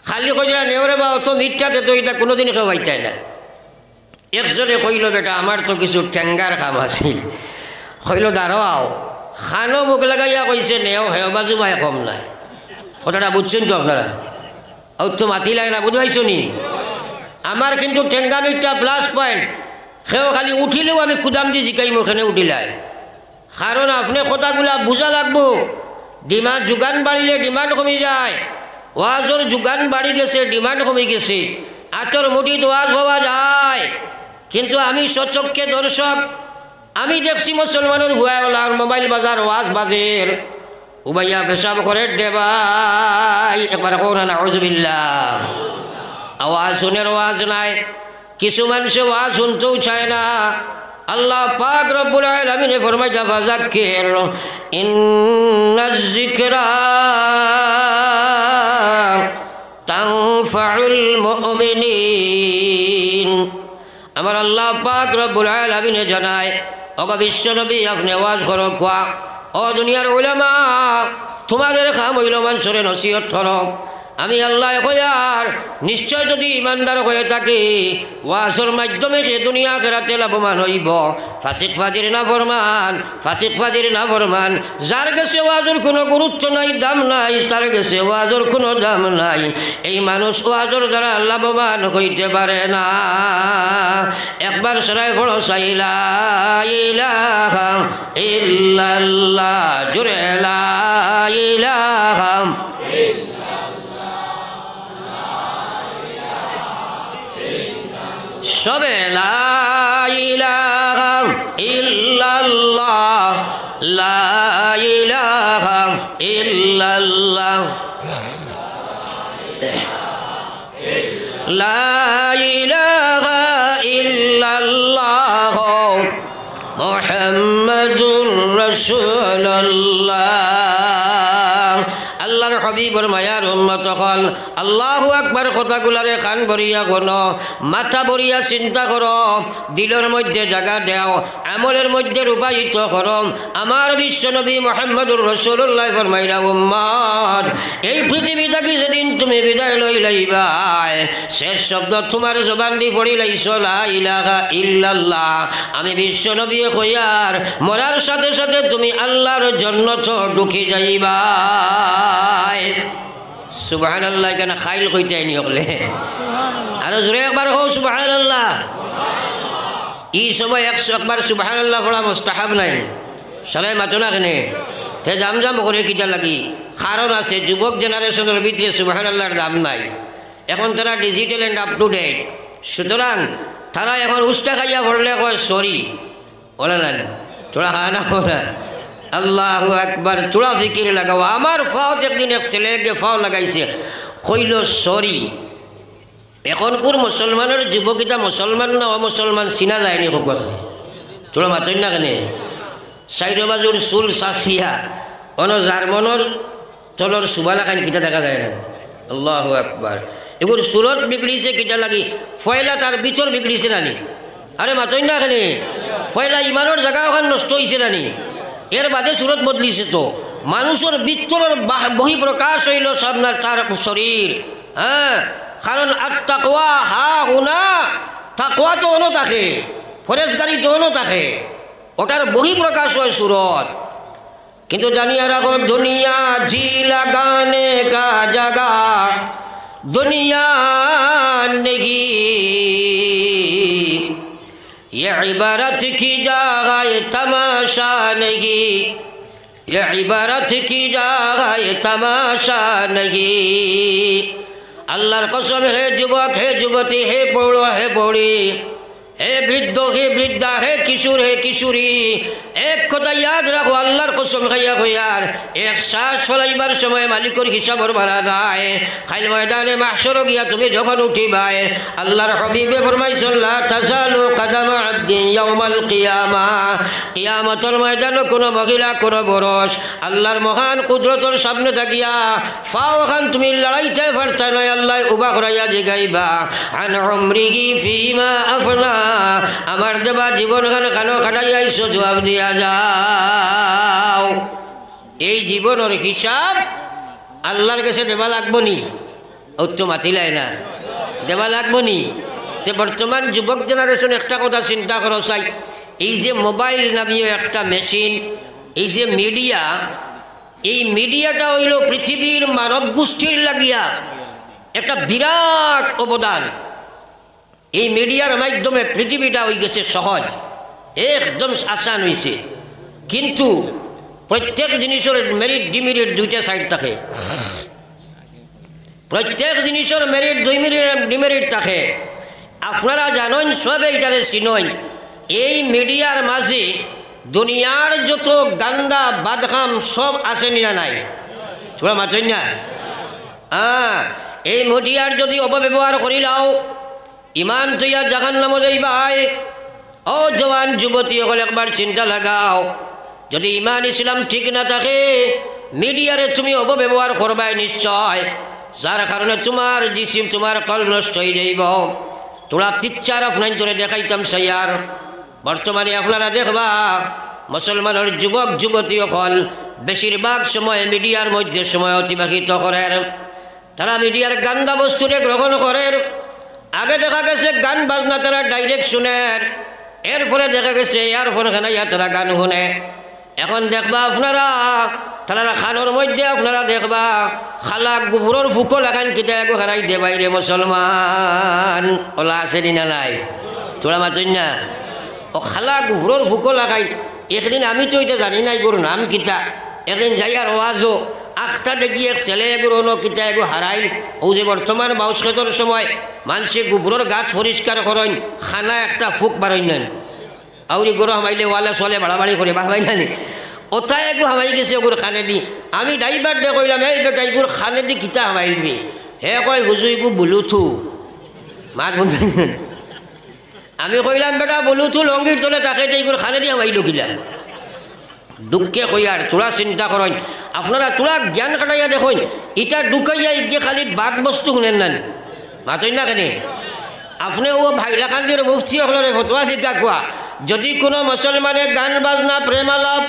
খালি কইরা নেও রে বা, অত মিঠা তেতই, ইটা কুনুদিন কেউ পাইতায় না। একজনে কইলো, "বেটা, আমার তো কিছু টেঙ্গার কাম আছিল।" কইলো, "দাঁড়াও।" খানো মুখ লাগাইয়া কইছে, "নেও, হেও বাজু বায় কম নায়।" কথাটা বুঝছইন তো আপনারা? অউ তো মাতিলায় না, বুঝাইছো নি? আমার কিন্তু টেঙ্গা মিঠা প্লাস পয়েন্ট। কেউ খালি উঠিলেও আমি কুদাম দি জিকাইমু, কেনে উঠিলায়। কারণ আপনে কথাগুলা বুঝা লাগবো। ডিমান্ড, যোগান বাড়িলে ডিমান্ড কমি যায়। ওয়াজর যোগান বাড়ি গেছে, ডিমান্ড কমি গেছে। আতর মুঠিত ওয়াজ পাওয়া যায়, কিন্তু আমি স্বচক্ষে দর্শক, আমি দেখছি মুসলমানর ফুয়া অকলর মোবাইল বাজার, ওয়াজ বাজের, উবাইয়া পেশাব করের দে ভাই। একবার কও না, নাউজুবিল্লাহ। আওয়াজ হুনের, ওয়াজ নাই। কিছু মানষে ওয়াজ হুনতেও চায় না। আল্লাহ পাক রব্বুল আলামিনে ফরমাইতা, "ফাযাক্কির ইন্নায যিকরা তানফাউল মুমিনিন।" আমার আল্লাহ পাক রব্বুল আলামিনে জানায়, "ওগো বিশ্ব নবী, আপনে ওয়াজ করো, কওয়া, ও দুনিয়ার উলামা, তোমাদের কাম অইলো মানষরে নসিহত করো।" আমি আল্লায় কইয়ার, নিশ্চয় যদি ইমানদার হয়ে থাকি, ওয়াজর মাধ্যমে সে দুনিয়া আখেরাতে লাভবান অইবো। ফাসিক ফাজির নাফরমান, ফাসিক ফাজির নাফরমান, যার গেছে ওয়াজর কোনো গুরুত্ব নাই, দাম নাই, তার গেছে ওয়াজর কোনো দাম নাই। এই মানুষ ওয়াজর দ্বারা লাভবান হইতে পারে না। একবার সরাই পড়ো, সাইলা ইলাহা ইল্লাল্লাহ, জোরে লা ইলাহা। সবে লা ইলাহা ইল্লাল্লাহ, লা ইলাহা ইল্লাল্লাহ। লা ইলাহা ইল্লাল্লাহ মুহাম্মাদুর রাসূলুল্লাহ। আল্লাহর হাবিবর মায়ার উম্মত অকল, আল্লাহু আকবার কথাগুলারে কান ভরিয়া হুনো, মাথা ভরিয়া চিন্তা করো, দিলর মধ্যে জাগা দেও, আমলর মধ্যে রূপায়িত করো। আমার বিশ্ব নবী মুহাম্মাদুর রাসূলুল্লাহ ফরমাইরা, উম্মত, এই পৃথিবী থাকি যেদিন তুমি বিদায় লইলাইবায়, শেষ শব্দ তোমার জবান দি পড়িলাইছো, লা ইলাহা ইল্লাল্লাহ। আমি বিশ্ব নবী কইয়ার, মরার সাথে সাথে তুমি আল্লাহর জন্নত ঢুকি যাইবায়। সুবহানাল্লাহ, এখানে খাইল কইতে আইনি হকলে। আরো জোরে একবার কও সুবহানাল্লাহ। এই সময় একশো, একবার সুবহানাল্লাহ পড়া মুস্তাহাব নাই। সারাই মাতো না কেনে? তে জাম জাম করে কিতা লাগি? কারণ আছে, যুবক জেনারেশনর ভিতরে সুবহানাল্লাহর দাম নাই। এখন তারা digital and up to date। সুতরাং তারা এখন উষ্টা খাইয়া পড়লে কয়, "সরি।" ওলা না, তোরা হা না ওলা। আল্লাহু আকবার, তোরা ফিকির লাগাও। আমার ফাওত একদিন এক ছেলেগে ফাও লাগাইছে, কইলো, "সরি।" এখনকুর মুসলমানর যুবক ইতা মুসলমান না অমুসলমান চিনা যায়নি, খুব কথা। তোরা মাতইন না কেনে? সাইডো বাজুর চুল চাচিয়া, অনো জার্মনর তলর সুবালা খান কিতা দেখা যায় না। আল্লাহু আকবার। এগুর সুরত বিগড়িছে কিতা লাগি? পয়লা তার ভিতর বিগড়িছে নানি? আরে মাতইন না কেনে? পয়লা ইমানর জাগা ওখান নষ্ট অইছে নানি? এর বাদে সুরত বদলিছে তো। মানুষর ভিতরর বাহ-, বহিঃপ্রকাশ অইলো সামনার তার শরীর। হ্যাঁ, কারণ আত তাকওয়া হা হুনা, তাকওয়া তো অনো থাকে, পরেজগারি তো অনো থাকে, ওটার বহিঃপ্রকাশ হয় সুরত। কিন্তু জানিয়া রাখো, দুনিয়া জি লাগানে কা জাগা দুনিয়া নেহি, ইয়ে ইবারত কি জাগায় তামাশা নেহি। ইয়ে ইবারত কি জাগায় তামাশা নেহি। আল্লাহর কসম, হে যুবক, হে যুবতী, হে প্রৌঢ়, হে প্রৌঢ়ী, হে বৃদ্ধ, হে বৃদ্ধা, হে কিশোর, হে কিশোরী, এক কথা ইয়াদ রাখো, আল্লাহর কসম খাইয়া কইয়ার, এক শ্বাস ফলাইবার সময় মালিকর হিসাবর বারা নাই। কাইল ময়দানে মাহশরো গিয়া তুমি যখন উঠিবায়, আল্লাহর হাবিবে ফরমাইছইন, "লা তাজালু কাদামা আবদিন ইয়াউমাল কিয়ামা।" কিয়ামতর ময়দানো কোনো মহিলা, কোনো পুরুষ আল্লাহর মহান কুদরতর সামনে থাকিয়া ফাও খান তুমি লড়াইতে পারতা নায়, আল্লায় উবা করাইয়া জিগাইবা, "আন উমরিহি ফিমা আফনা।" আমার দেবা জীবন খান কানো কাটাইয়া আইছো, জবাব দিয়া যাও। এই জীবনর হিসাব আল্লাহর গেছে দেবা লাগবো নি? অউ তো মাতিলায় না। দেবা লাগবো নি? তে বর্তমান যুবক generation একটা কথা চিন্তা করো চাই, এই যে মোবাইল নামীয় একটা মেশিন, এই যে মিডিয়া, এই মিডিয়াটা অইলো পৃথিবীর মানব গোষ্ঠীর লাগিয়া একটা বিরাট অবদান। এই মিডিয়ার মাধ্যমে পৃথিবীটা অইগেছে সহজ, একদম আসান অইছে। কিন্তু প্রত্যেক জিনিসর মেরিট ডিমেরিট দুইটা সাইড থাকে। প্রত্যেক জিনিসর মেরিট দুই মেরিট ডিমেরিট থাকে। আপনারা জানইন, সবে ইটারে চিনইন, এই মিডিয়ার মাঝে দুনিয়ার যত গান্দা বাদকাম সব আছে নি না নাই? তোরা মাতইন না? হ্যাঁ, এই মিডিয়ার যদি অপব্যবহার করিলাও, ইমান থইয়া জাহান্নামো যাইবায়। ও জওয়ান যুবতী অকল, একবার চিন্তা লাগাও, যদি ইমান ইসলাম ঠিক না থাকে, মিডিয়ারে তুমি অপব্যবহার করবায় নিশ্চয়, যার কারণে তুমার জিসিম, তুমার কলব নষ্ট অইযাইবো। তোরা পিকচার আপনাইনতরে দেখাইতাম চাইয়ার। বর্তমানে আপনারা দেখবা, মুসলমানর যুবক যুবতী অকল বেশিরভাগ সময় মিডিয়ার মধ্যে সময় অতিবাহিত করের। তারা মিডিয়ার গান্দা বস্তুরে গ্রহণ করের। আগে দেখা গেছে গান বাজনা তারা ডাইরেক্ট শুনের, এরপরে দেখা গেছে ইয়ারফোন খানাইয়া তারা গান শুনে। এখন দেখবা আপনারা, তারার কানর মধ্যে আপনারা দেখবা, কালা গোবরর ফুকো লাখান কিতা এগু হারাই দে বাইরে মুসলমান। অলা আছে নি না নাই? তোরা মাতইন না? ও কালা গোবরর ফুকো লাখান। একদিন আমি তো ইটা জানি না ইগুর নাম কিতা। একদিন যাইয়ার ওয়াজো, আখতা দেখি এক ছেলে এগুর অনো কিতা এগু হারাইল। অউ যে বর্তমান বাউশ খেতর সময় মানষে গোবরর গাছ পরিষ্কার করইন, কানা একটা ফুক বারইন না নি। আউরি গরু হামাইলে ওয়ালে চলে বাড়াবাড়ি করে, বাহবাই না নি? ওটা এগু হামাই গেছে ওগুর কানেদি। আমি ড্রাইভাররে কইলাম, "এই বেটা, ইগুর কানেদি কিতা হামাইলবি?" হে কয়, "হুজু, ইগু বুলুথু।" মাত বুঝছইন? আমি কইলাম, "বেটা, বুলুথু লঙ্গির তলে থাকে, ইটা ইগুর কানেদি হামাইলো কিলা?" দুঃখে কইয়ার, তোরা চিন্তা করইন, আপনারা তোরা জ্ঞান খাটাইয়া দেখইন, ইটা ঢুকাইয়া ইগে খালি বাদ বস্তু হুনের না নি? মাতইন না কেনে? আপনে ও হাইলাকান্দির মুফতি অকলরে ফতোয়া জিকাউক্কা, যদি কুনু মুসলমানে গান বাজনা, প্রেম আলাপ,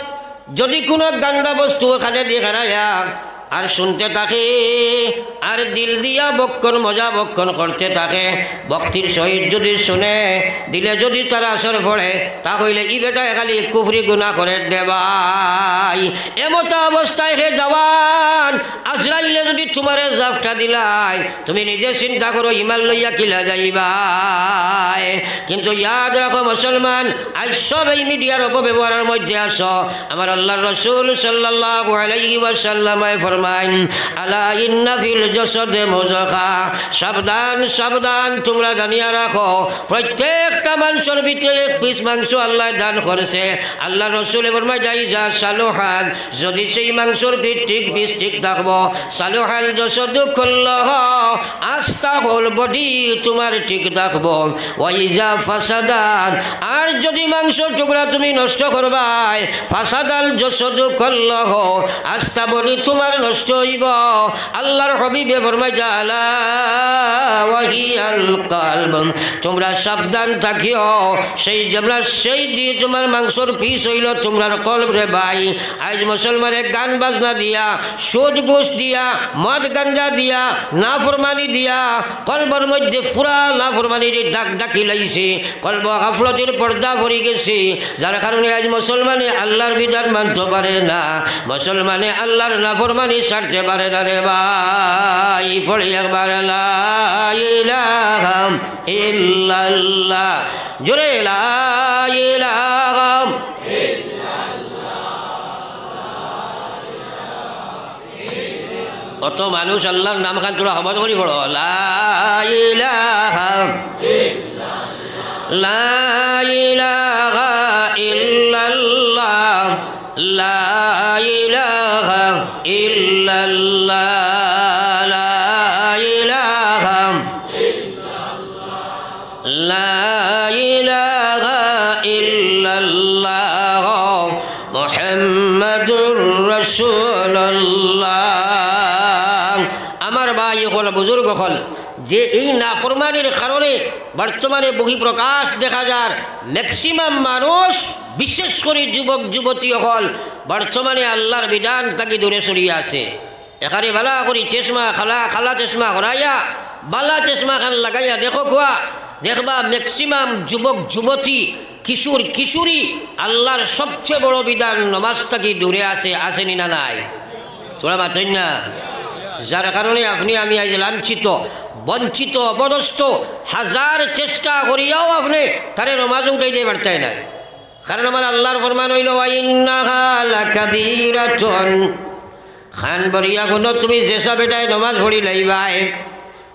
যদি কুনু গান্দা বস্তু কানেদি হারাইয়া আর শুনতে থাকে, আর দিল দিয়া বক্ষণ মজা বক্ষণ করতে থাকে, ভক্তির সহিত যদি শুনে, দিলে যদি তার আসর পড়ে, তা অইলে ই বেটায় খালি কুফরি গুনা করে দেবাই। এমতা অবস্থায় হে জওয়ান, আজরাইলে যদি তুমারে জাফটা দিলায়, তুমি নিজে চিন্তা করো, ইমান লইয়া কিলা যাইবায়। কিন্তু ইয়াদ রাখো মুসলমান, আইজ সব এই মিডিয়ার অপব্যবহারর মধ্যে আছো। আমার আল্লাহর রাসূল সাল্লাল্লাহু আলাইহি ওয়াসাল্লামে ফরমাইন, "আলা ইন্না ফিল জাসাদে মুদগা।" সাবধান, সাবধান, তুমরা জানিয়া রাখো, প্রত্যেকটা মানষর ভিতরে এক পিস মাংস আল্লায় দান করছে। আল্লাহর রাসূলে ফরমাইন, "ইজা সালুহাত", যদি সেই মাংসর ভিত ঠিক, পিস ঠিক থাকবো, সালুহাল জাসাদু কুল্লুহু, আস্তা হোল বডি তুমার ঠিক থাকবো। ওয়া ইজা ফাসাদাত, আর যদি মাংসর টুকরা তুমি নষ্ট করবায়, ফাসাদাল জাসাদু কুল্লুহু, আস্তা বডি তুমার নষ্ট অইবো। আল্লাহর হাবিবে ফরমাইন, "আলা ওয়াহিয়াল কলব", তুমরা সাবধান থাকিও, সেই যেমন সেই দি তুমার মাংসর পিস অইলো তুমরার কলব রে ভাই। আইজ মুসলমানে গান বাজনা দিয়া, সুদ ঘুষ দিয়া, মদ গাঞ্জা দিয়া, নাফরমানি দিয়া, কলবর মধ্যে পুরা নাফরমানির দাগ ডাকি লাইছে। কলব গাফলতির পর্দা পড়ি গেছে, যার কারণে আইজ মুসলমানে আল্লাহর বিধান মানতে পারে না, মুসলমানে আল্লাহর নাফরমানি ছাড়তে পারে না রে ভাই। পড়ি একবার লা ইলাহা ইল্লাল্লাহ, জোরে লা ইলাহা। অত মানুষ আল্লাহর নাম খান তোরা হবত করি পড়ো। লা ইলাহা, লা ইলাহা ইল্লাল্লাহ, লা ইলাহা ইল্লাল্লাহ, লা ইলাহা লা ইলাহা ইল্লাল্লাহ মুহাম্মাদুর রাসূলুল্লাহ। আমার ভাই অকল, বুজুর্গ অকল, যে এই নাফরমানির কারণে বর্তমানে বহিঃপ্রকাশ দেখা যার, ম্যাক্সিমাম মানুষ, বিশেষ করি যুবক যুবতী অকল, বর্তমানে আল্লাহর বিধান থাকি দূরে সরিয়া আছে। এখানে বালা করি চশমা, কালা, কালা চশমা করাইয়া, বালা চশমা খান লাগাইয়া দেখো কুয়া, দেখবা ম্যাক্সিমাম যুবক যুবতী, কিশোর কিশোরী আল্লাহর সবচেয়ে বড় বিধান নমাজ থাকি দূরে আছে, আছে নি না নাই? তোরা মাতইন না। যার কারণে আপনি আমি আইজ লাঞ্ছিত, বঞ্চিত, অপদস্থ, হাজার চেষ্টা করিয়াও আপনি তারে নমাজ উঠাইতে পারতায় না। কারণ আমার আল্লার ফরমান অইলো, "ওয়া ইন্নাহা লাকাবীরাতুন।" কান ভরিয়া হুনো, তুমি যেসা বেটায় নমাজ পড়িলাইবায়,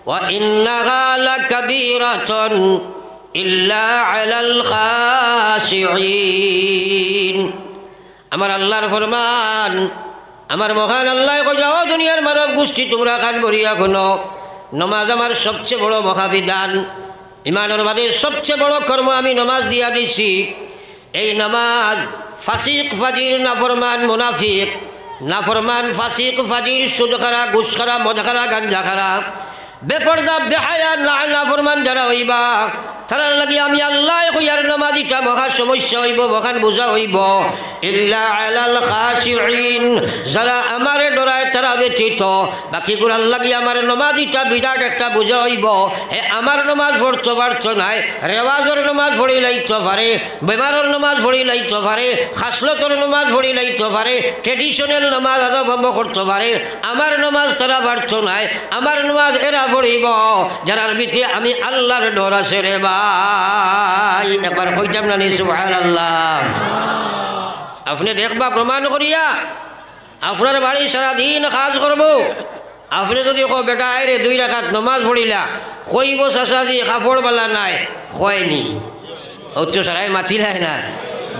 "ওয়া ইন্নাহা লাকাবীরাতুন ইল্লা আলাল খাশিঈন।" আমার আল্লার ফরমান, আমার মহান আল্লায় কইরা, "ও দুনিয়ার মানব গুষ্টি, তুমরা কান ভরিয়া হুনো, নমাজ আমার সবচে বড় মহাবিধান, ইমানর মাঝে সবচে বড় কর্ম আমি নমাজ দিয়া দিছি। এই নমাজ ফাসিক, ফাজির, নাফরমান, মুনাফিক, নাফরমান, ফাসিক, ফাজির, সুদ খারা, ঘুষ খারা, মদ খারা, গাঞ্জা খারা, বেপর্দা, বেহায়া, না, নাফরমান যারা অইবা, তারার লাগি আমি আল্লায় কইয়ার নমাজ ইটা মহা সমস্যা অইবো, মহান বুঝা অইবো। ইল্লা আলাল খাশিঈন, যারা আমারে ডরায় তারা ব্যতীত, বাকিগুলার লাগি আমার নমাজ ইটা বিরাট একটা বুঝা অইবো। হে আমার নমাজ পড়তো পারতো নায়, রেওয়াজর নমাজ পড়িলাইতো পারে, বেমারর নমাজ পড়িলাইতো পারে, খাসলতর নমাজ পড়িলাইতো পারে, traditional নমাজ আরম্ভ করতো পারে, আমার নমাজ তারা পারতো নায়, আমার নমাজ এরা পড়িবো, যারার ভিতরে আমি আল্লার ডর আছে রে ভাই।" একবার কইতাম না নি সুবহানাল্লাহ? আপনে দেখবা প্রমাণ করিয়া, আপনার বাড়ি সারাদিন কাজ করবো, আপনে যদি কও, "বেটা, আয় রে, দুই রাকাত নমাজ পড়িলা," কইবো, "চাচাজি, কাপড় বালা নাই, কয়নি।" অউ তো সারায় মাতিলায় না।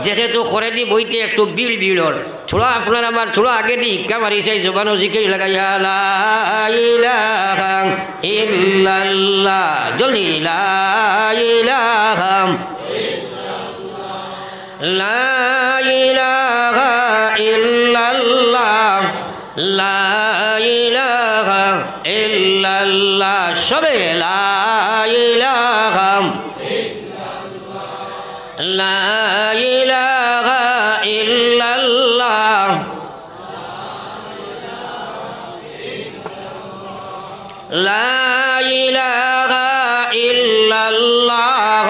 যেহেতু করেদি বইতে একটু বিড় বিড় অর, থুড়া আপনার আমার থুড়া আগেদি হিক্কা মারি চাই, জবানো জিকির লাগাইয়া, লা ইলাহা ইল্লাল্লাহ, জলদি, লা ইলাহা, লা ইলাহা ইল্লাল্লাহ, লা ইলাহা ইল্লাল্লাহ, সবে লা ইলাহা, লা ইলাহা ইল্লাল্লাহ, লা ইলাহা ইল্লাল্লাহ,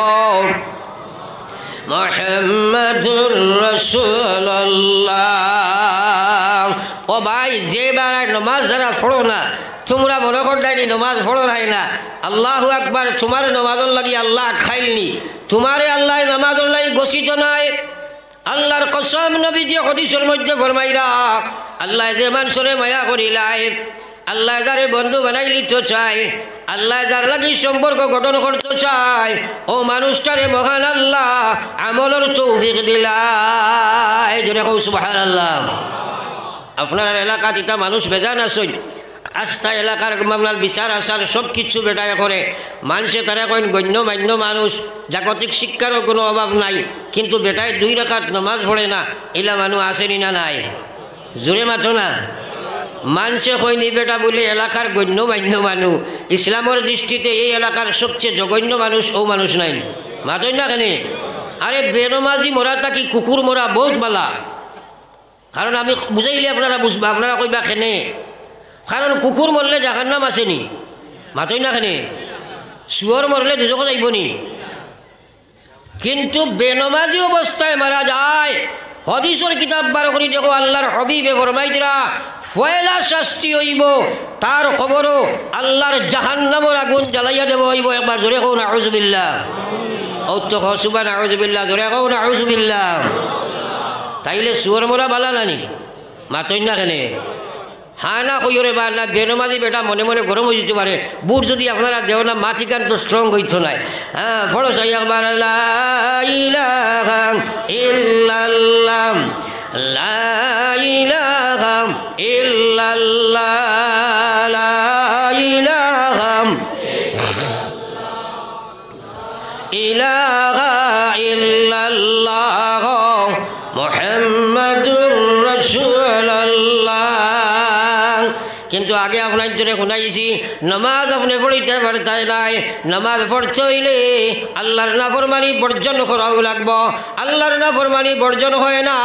মুহাম্মাদুর রাসূলুল্লাহ। ও ভাই, যে বেটায় নমাজ যারা পড়ো না, তুমরা মনো কররায়নি নমাজ পড়রায় না, আল্লাহু আকবার, তুমার নমাজর লাগি আল্লায় আটকাইলনি, তুমারে আল্লায় নমাজর লাগি গছিত নায়। আল্লার কসম, নবীজি হাদিসর মধ্যে ফরমাইরা, আল্লায় যে মানষরে মায়া করিলায়, আল্লায় যারে বন্ধু বানাইলিতো চায়, আল্লায় যার লাগি সম্পর্ক গঠন করতো চায়, অউ মানুষটারে মহান আল্লায় আমলর তৌফিক দিলায়। জোরে কও সুবহানাল্লাহ। আপনার এলাকাত ইতা মানুষ বেজান আছইন, আস্তা এলাকার মামলার বিচার আচার সব কিছু বেটায় করে। মানষে তারে কইন গণ্যমান্য মানুষ, জাগতিক শিক্ষারও কুনু অভাব নাই, কিন্তু বেটায় দুই রাকাত নমাজ পড়ে না, ইলা মানুষ আছেনি না নাই? জোরে মাতো না। মানষে কইন ই বেটা বুলে এলাকার গণ্যমান্য মানুষ, ইসলামর দৃষ্টিতে এই এলাকার সবচে জঘন্য মানুষ অউ মানুষ নায়নি? মাতইন না কেনে? আরে, বেনমাজি মরা থাকি কুকুর মরা বউত বালা। কারণ আমি বুঝাইলে আপনারা বুঝবা, আপনারা কইবা কেনে? কারণ কুকুর মরলে জাহান্নাম আছেনি, মাতইন না কেনে? শুয়র মরলে দুজখো যাইবোনি। কিন্তু বেনমাজি অবস্থায় মারা যায়, হাদিসর কিতাব বার করি দেখো, আল্লার হাবিবে ফরমাইতরা, পয়লা শাস্তি অইবো তার কবরো আল্লার জাহান্নামর আগুন জ্বালাইয়া দেওয়া অইবো। একবার জোরে কও নাউজুবিল্লাহ। অউ তো কও সুবহান নাউজুবিল্লাহ, জোরে কও নাউজুবিল্লাহ। তাইলে শুয়র মরা বালা নানি? মাতইন না কেনে? হ্যাঁ না কইও রে বা না, বেনমাজি বেটা মনে মনে গরম অইযিতো পারে। বুট যদি আপনারা দেও না, মাথিখান তো strong অইতো নায়। হ্যাঁ, পড়ো চাই একবার, লা ইলাহা ইল্লাল্লাহ, লা ইলাহা ইল্লাল্লাহ, লা ইলাহা ইলাহা ইল্লাল্লাহ মুহাম্মাদুর রাসূলুল্লাহ। কিন্তু আগে আপনাইন্তরে হুনাইছি, নমাজ আপনে পড়িতা পারতা নায়। নমাজ পড়তে অইলে আল্লার নাফরমানি বর্জন করাও লাগবো। আল্লার নাফরমানি বর্জন হয় না,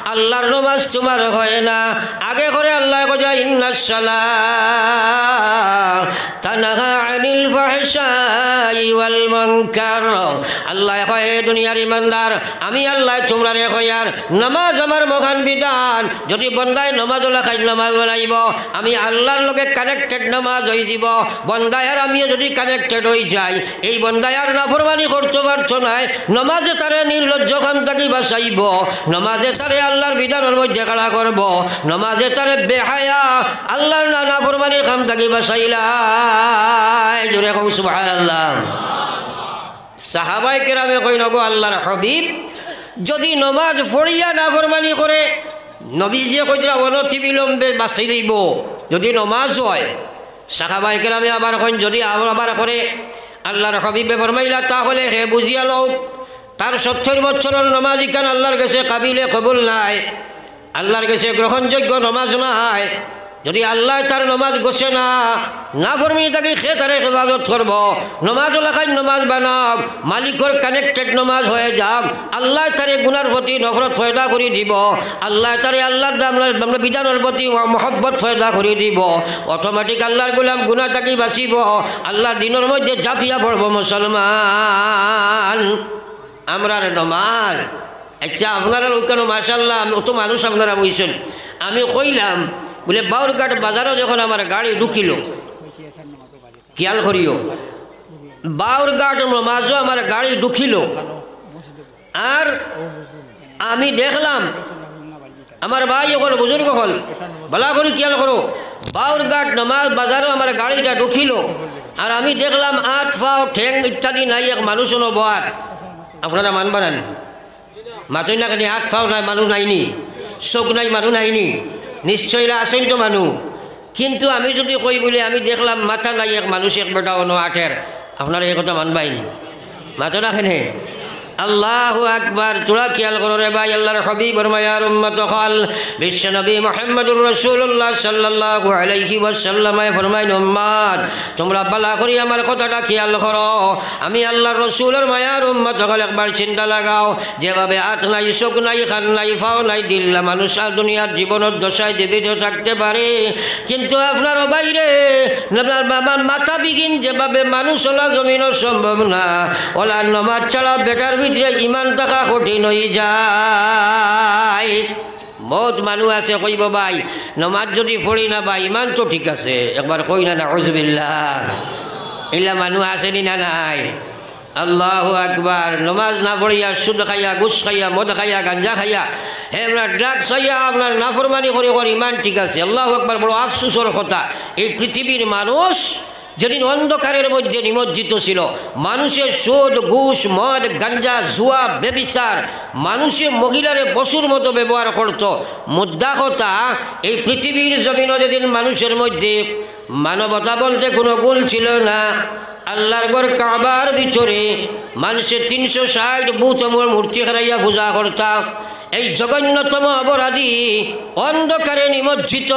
আল্লার নমাজ তুমার হয় না। আগে করে আল্লায় কইরা, ইন্নাস সালাতা তানহা আনিল ফাহশাই ওয়াল মুনকার। আল্লায় কয়, হে দুনিয়ার ইমানদার, আমি আল্লায় তুমরারে কইয়ার, নমাজ আমার মহান বিধান। যদি বন্দায় নমাজ অলা খাই নমাজ বানাইবো, আমি আল্লাহর লগে কানেক্টেড নমাজ অইযিবো। বন্দায় আর আমিও যুদি কানেক্টেড অইযাই, এই বন্দায় আর নাফরমানি করতো পারতো নায়। নমাজে তারে নির্লজ্জ কাম থাকি বাঁচাইবো, নমাজে তারে আল্লাহর বিধানর মধ্যে খাড়া করবো, নমাজে তারে বেহায়া আল্লাহর না-, নাফরমানি কাম থাকি বাঁচাইলায়। জোরে কও সুবহানাল্লাহ। সাহাবায়ে কেরামে কইন, "ওগো আল্লাহর হাবিব, যুদি নমাজ পড়িয়া নাফরমানি করে, নবীজিয়ে কইরা অনতিবিলম্বে বাঁচাই দিবো, যুদি নমাজ অয়।" সাহাবায়ে কেরামে আবার কইন, "যুদি আবার, আবার করে?" আল্লাহর হাবিবে ফরমাইলা, "তাহলে হে বুঝিয়া লও, তার সত্তর বছরর নমাজ ইখান আল্লাহর গেছে কাবিলে কবুল নায়।" আল্লাহর গেছে গ্রহণযোগ্য নমাজ নায়। যুদি আল্লায় তার নমাজ গছে না, নাফরমানি থাকি কে তারে হেফাজত করবো? নমাজ লাখান নমাজ বানাও, মালিকর কানেক্টেড নমাজ অইযাউক। আল্লায় তারে গুনার প্রতি নফরত পয়দা করি দিবো, আল্লায় তারে আল্লাহর দাম-, বিধানর প্রতি মহব্বত পয়দা করি দিবো। অটোমেটিক আল্লাহর গোলাম গুনা থাকি বাঁচিবো, আল্লাহর দিনর মধ্যে ঝাঁপিয়া পড়বো মুসলমান। আমরার নমাজ। আচ্ছা, আপনারা লোক কেন মাশাআল্লাহ, আমি অত মানুষ আপনারা বইছেন। আমি কইলাম, বুলে, বাউরঘাট বাজারো যখন আমার গাড়ি ঢুকিল, খেয়াল করিও, বাউরঘাট নমাজো আমার গাড়ি ঢুকিল, আর আমি দেখলাম, আমার ভাই অকল, বুজুর্গ অকল, ভালা করি খেয়াল করো, বাউরঘাট নমাজ বাজারো আমার গাড়িটা ঢুকিল, আর আমি দেখলাম আত, পাও, ঠেং ইত্যাদি নাই, এক মানুষ অনো বওয়াত। আপনারা মানবা না নি? মাতইন না কেনে? আত পাও নাই, মানুষ নাইনি? চউখ নাই, মানুষ নাইনি? নিশ্চয় ইলা আছইন তো মানুষ। কিন্তু আমি যুদি কই বুলে, আমি দেখলাম মাথা নাই, এক মানুষ, এক বেটা অনো আটের, আপনারা এই কথা মানবা নি? মাতো না কেনে? আল্লাহু আকবার। থুড়া খেয়াল করো রে ভাই, আল্লাহর হাবিবর মায়ার উম্মত অকল, বিশ্বনবী মুহাম্মদুর রাসূলুল্লাহ সাল্লাল্লাহু আলাইহি ওয়াসাল্লামে ফরমাইন, উম্মত, তুমরা ভালা করি আমার কথাটা খেয়াল করো। আমি আল্লাহর রাসূলর মায়ার উম্মত অকল, একবার চিন্তা লাগাও, যেভাবে আত নাই, চউখ নাই, কান নাই, পাও নাই, দিল্লা মানুষ আর দুনিয়ার জীবনর দশায় জীবিত থাকতে পারে, কিন্তু আপনার ও বাইরে, আপনার বাবার মাথা বিহীন যেভাবে মানুষ অলা জমিনও সম্ভব না, অলা নমাজ ছাড়া বেটার ভিতরে ইমান থাকা কঠিন অইযায়। বউত মানুষ আছে কইবো, "ভাই, নমাজ যুদি পড়ি না ভাই, ইমান তো ঠিক আছে।" একবার কই না, নাউজুবিল্লাহ। ইলা মানুষ আছে নি না নাই? আল্লাহু আকবার। নমাজ না পড়িয়া, সুদ খাইয়া, ঘুষ খাইয়া, মদ খাইয়া, গাঞ্জা খাইয়া, হে, আপনার ড্রাগস খাইয়া, আপনার নাফরমানি করি করি ইমান ঠিক আছে। আল্লাহু আকবার, বড় আফসোসর কথা। এই পৃথিবীর মানুষ যেদিন অন্ধকারের মধ্যে নিমজ্জিত ছিল, মানুষে সুদ, ঘুষ, মদ, গাঞ্জা, জুয়া, ব্যভিচার, মানুষে মহিলারে পশুর মতো ব্যবহার করত। মুদ্রা কথা, এই পৃথিবীর জমিনো যেদিন মানুষের মধ্যে মানবতা বলতে কোনো গুণ ছিল না, আল্লাহর ঘর কাবার ভিতরে মানুষে তিনশো ষাইট বুত মূর্তি খাড়াইয়া পূজা করতা। এই জঘন্যতম অপরাধী, অন্ধকারে নিমজ্জিত,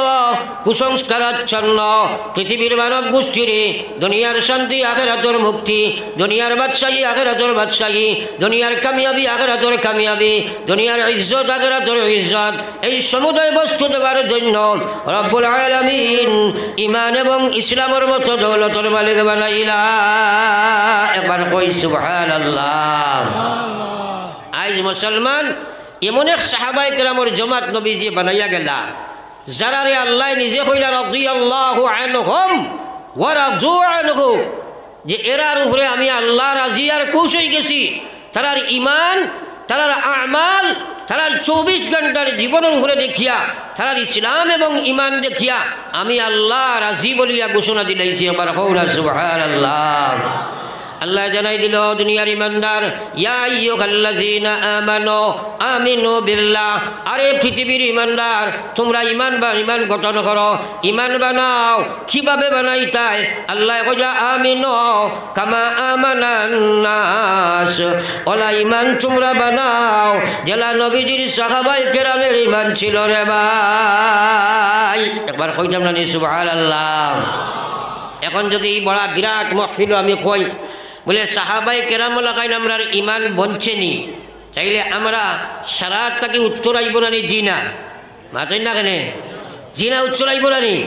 কুসংস্কারাচ্ছন্ন পৃথিবীর মানব গোষ্ঠীরে দুনিয়ার শান্তি, আখেরাতর মুক্তি, দুনিয়ার বাদশাহী, আখেরাতর বাদশাহী, দুনিয়ার কামিয়াবি, আখেরাতর কামিয়াবি, দুনিয়ার ইজ্জত, আখেরাতর ইজ্জত, এই সমুদয় বস্তু দেবার জন্য রব্বুল আলামিন ইমান এবং ইসলামর মতো দৌলতর মালিক বানাইলা। একবার কই সুবহানাল্লাহ। আইজ মুসলমান এমন এক সাহাবায়ে কেরামর জমাত নবীজি বানাইয়া গেলা, যারারে আল্লায় নিজে কইলা, রাদিয়াল্লাহু আনহুম ওয়া রাদু আনহু, যে এরার উপরে আমি আল্লাহ রাজি আর খুশ অইগেছি। তারার ইমান, তারার আমাল, তারার চব্বিশ ঘন্টার জীবনর উপরে দেখিয়া, তারার ইসলাম এবং ইমান দেখিয়া আমি আল্লাহ রাজি বলিয়া ঘোষণা দিলাইছি। একবার কও না সুবহানাল্লাহ। আল্লায় জানাই দিল, দুনিয়ার ইমানদার, ইয়া আইয়ুহাল্লাযীনা আমানু আমিনু বিল্লাহ, আরে পৃথিবীর ইমানদার, তুমরা ইমান বা-, ইমান গঠন করো, ইমান বানাও। কিভাবে বানাইতায়? আল্লায় কইরা, আমিনু কামা আমানান নাস। অলা ইমান তুমরা বানাও, যেলা নবীজির সাহাবায়ে কেরামের ইমান ছিল রে ভাই। একবার কইতাম না নি সুবহানাল্লাহ। এখন যদি এই বড় বিরাট মাহফিলো আমি কই, বুলে, সাহাবায়ে কেরাম লাখান আমরার ইমান বনছে নি, তাইলে আমরা সারা থাকি উত্তর আইবো না নি? জি না। মাতইন না কেনে? জি না, উত্তর আইবো না নি?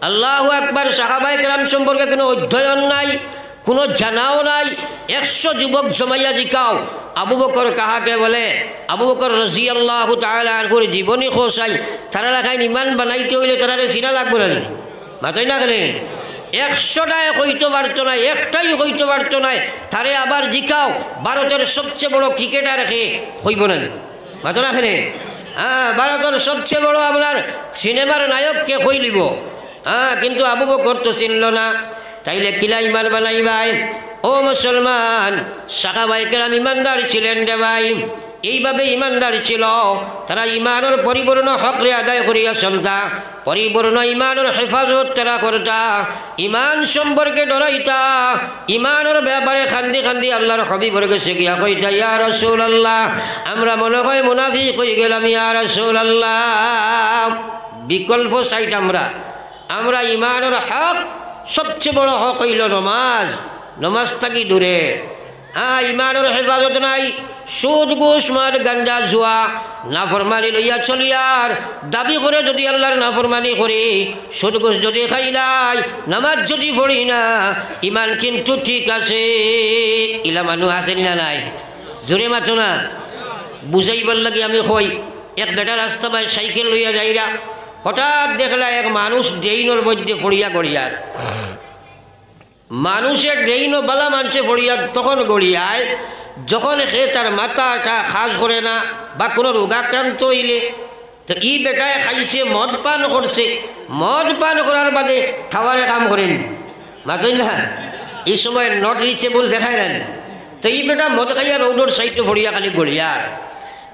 আল্লাহু আকবার। সাহাবায়ে কেরাম সম্পর্কে কোনো অধ্যয়ন নাই, কোনো জানাও নাই। একশো যুবক জমাইয়া জিকাও, আবু বকর কাহাকে বলে, আবু বকর রাদিয়াল্লাহু তাআলা আনহুর জীবনী কও চাই, তারা লাখান ইমান বানাইতে অইলে তারারে চিনা লাগবো না নি? মাতইন না কেনে? একশোটায় কইতো পারতো নায়, একটাইও কইতো পারতো নায়। তারে আবার জিকাও, ভারতর সবচেয়ে বড় ক্রিকেটার কে? কইবো না নি? মাতইন না কেনে? হ্যাঁ, ভারতর সবচেয়ে বড় আপনার সিনেমার নায়ক কে? কইলিবো। হ্যাঁ, কিন্তু আবু বকর তো চিনলো না। তাইলে কিলা ইমান বানাইবায়? ও মুসলমান, সাহাবায়ে কেরাম ইমানদার ছিলেন রে ভাই। এইভাবে ইমানদার ছিল, তারা ইমানর পরিপূর্ণ হকরে আদায় করিয়া চলতা, পরিপূর্ণ ইমানর হেফাজত তারা করতা, ইমান সম্পর্কে ডরাইতা, ইমানর ব্যাপারে কান্দি কান্দি আল্লাহর হাবিবর গেছে গিয়া কইতা, "ইয়া রাসূলুল্লাহ, আমরা মনে হয় মুনাফিক অইগেলাম, ইয়া রাসূলুল্লাহ।" বিকল্প সাইড আমরা, আমরা ইমানর হক, সবচেয়ে বড় হক অইলো নমাজ, নমাজ থাকি দূরে। হ্যাঁ, ইমানর হেফাজত নাই, সুদ, ঘুষ, মদ, গাঞ্জা, জুয়া, নাফরমানি লইয়া চলিয়ার দাবি করে যদি আল্লাহর নাফরমানি করি, সুদ, ঘুষ যদি খাইলাই, নামাজ যদি পড়ি না, ইমান কিন্তু ঠিক আছে। ইলা মানুষ আছে না নাই? জোরে মাতো না। বুঝাইবার লাগি আমি কই, এক বেটা রাস্তা বায় সাইকেল লইয়া যাইরা, হঠাৎ দেখলা এক মানুষ ড্রেইনর মধ্যে পড়িয়া গড়িয়ার। মানুষে ড্রেইনো বালা মানষে পড়িয়া তখন গড়িয়ায়, যখন হে তার মাথাটা কাজ করে না বা কোনো রোগাক্রান্ত অইলে, তো ই বেটায় খাইছে, মদ পান করছে, মদ পান করার বাদে খাওয়ারে কাম করেন, মাতইন না, এই সময় not reachable দেখায় না। তো ই বেটা মদ খাইয়া রোডর সাইডে পড়িয়া খালি গড়িয়ার।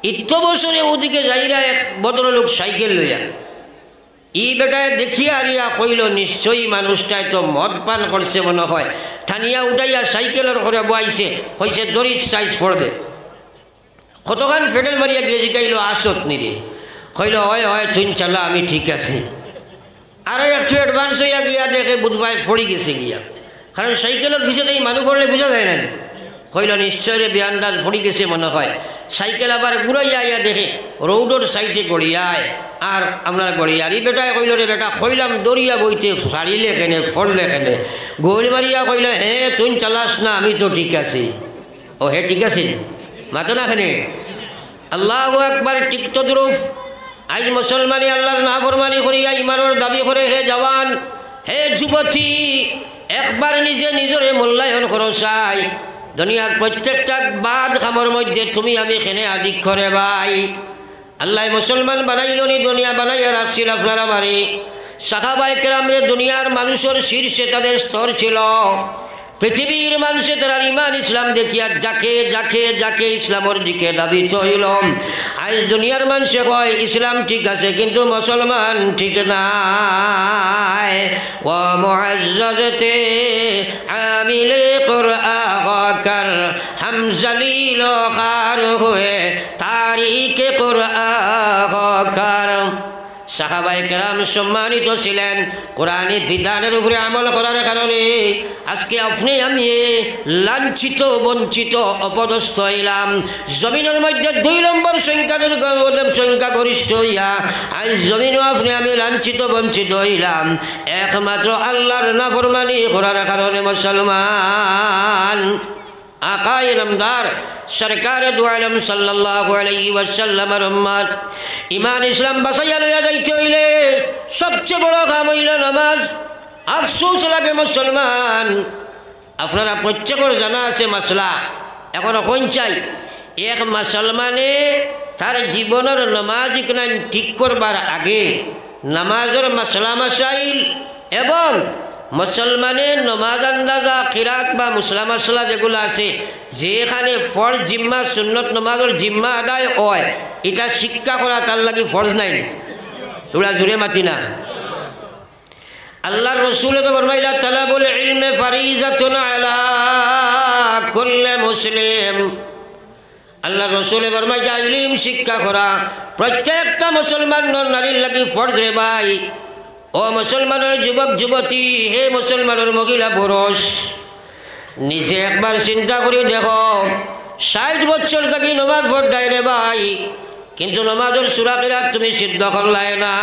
ইত্ত বছরে ওদিকে যাইরা এক ভদ্রলোক সাইকেল লইয়া, ই বেটায় দেখিয়া আরিয়া কইলো, "নিশ্চয়ই মানুষটায় তো মদ পান করছে মনে হয়।" টানিয়া উঠাইয়া সাইকেলর ঘরে বওয়াইছে, কইছে, "দড়ির সাইজ ফড় দে।" কতখান ফেডেল মারিয়া গিয়া জিকাইলো, "আসত নি রে?" কইলো, "অয়, অয়, তুই চালা, আমি ঠিক আছি।" আরো একটু অ্যাডভান্স অইয়া গিয়া দেখে বুধবায় ফড়ি গেছে গিয়া, কারণ সাইকেলর পিছনে এই মানুষ পড়লে বুঝা যায় না। কইলো, "নিশ্চয় রে, বেআন্দাজ ফড়ি গেছে মনে হয়।" সাইকেল আবার ঘুরাইয়া আইয়া দেখে রোডর সাইডে গড়িয়ায়, আর আপনার গড়িয়ার। ই বেটায় কইলো, "রে বেটা, কইলাম দড়িয়া বইতে, ছাড়িলে কেনে, ফড়লে কেনে?" গোল মারিয়া কইলো, "হে, তুই চালাস না, আমি তো ঠিক আছি।" ও হে ঠিক আছে, মাতো না কেনে? আল্লাহু আকবার, ঠিক তদ্রুপ। আইজ মুসলমানে আল্লাহর নাফরমানি করিয়া ইমানর দাবি করে, হে জওয়ান, হে যুবতী, একবার নিজে নিজরে মূল্যায়ন করো চাই। দুনিয়ার প্রত্যেকটা বাদ কামর মধ্যে তুমি আমি কেনে আধিক্য রে ভাই। আল্লায় মুসলমান বানাইলো নি, দুনিয়া বানাইয়া রাখছিল আপনার আমারে। সাহাবায়ে কেরামরে দুনিয়ার মানুষর শীর্ষে তাদের স্তর ছিল। পৃথিবীর মানষে তারার ইমান ইসলাম দেখিয়া যাকে, যাকে, যাকে ইসলামর দিকে ধাবিত অইল। আইজ দুনিয়ার মানষে কয় ইসলাম ঠিক আছে, কিন্তু মুসলমান ঠিক নাই। ও মুআজ্জাজতে হামিলে কুরআ কর, হাম জলিল ও খার হুয়ে তারিকে কুরআ কর। সাহাবায়ে কেরাম সম্মানিত ছিলেন কোরআনি বিধানের উপরে আমল করার কারণে। আজকে আপনি আমি লাঞ্ছিত, বঞ্চিত, অপদস্থ অইলাম। জমিনর মধ্যে দুই নম্বর সংখ্যা, সংখ্যাগরিষ্ঠ অইয়া আইজ জমিনো আপনি আমি লাঞ্ছিত, বঞ্চিত অইলাম, একমাত্র আল্লাহর নাফরমানি করার কারণে। মুসলমান, আকায়ে নামদার সরকারে দু আলম সাল্লাল্লাহু আলাইহি ওয়াসাল্লামর উম্মত, ইমান ইসলাম বাঁচাইয়া লইয়া যাইতে অইলে সবচেয়ে বড় কাম অইল নামাজ। আফসোস লাগে মুসলমান, আপনারা প্রত্যেকর জানা আছে মাসলা। এখন কইন চাই, এক মুসলমানে তার জীবনর নামাজ ইকনাইন ঠিক করবার আগে নামাজর মাসলা মাসাইল এবং মুসলমানে নামাজ আন্দাজা, কিরাত বা মাসলা মাসলা যেগুলা আছে, যেখানে ফরজ জিম্মা, সুন্নত নামাজর জিম্মা আদায় অয়, ইটা শিক্ষা করা তার লাগি ফরজ নাইন? তোরা জোরে মাতি না। আল্লাহর রসুলে তো ফরমাইলা, "তালাবুল ইলমে ফারিজাতুন আলা কুল্লে মুসলিম।" আল্লাহর রসুলে ফরমাইলা, "ইলিম শিক্ষা করা প্রত্যেকটা মুসলমান নর নারীর লাগি ফরজ রে ভাই।" ও মুসলমানর যুবক যুবতী, হে মুসলমানর মহিলা পুরুষ, নিজে একবার চিন্তা করি দেখো, ষাইট বছর থাকি নমাজ পড়তায় রে ভাই, কিন্তু নমাজর সূরা কিরাত তুমি সিদ্ধ করলায় না।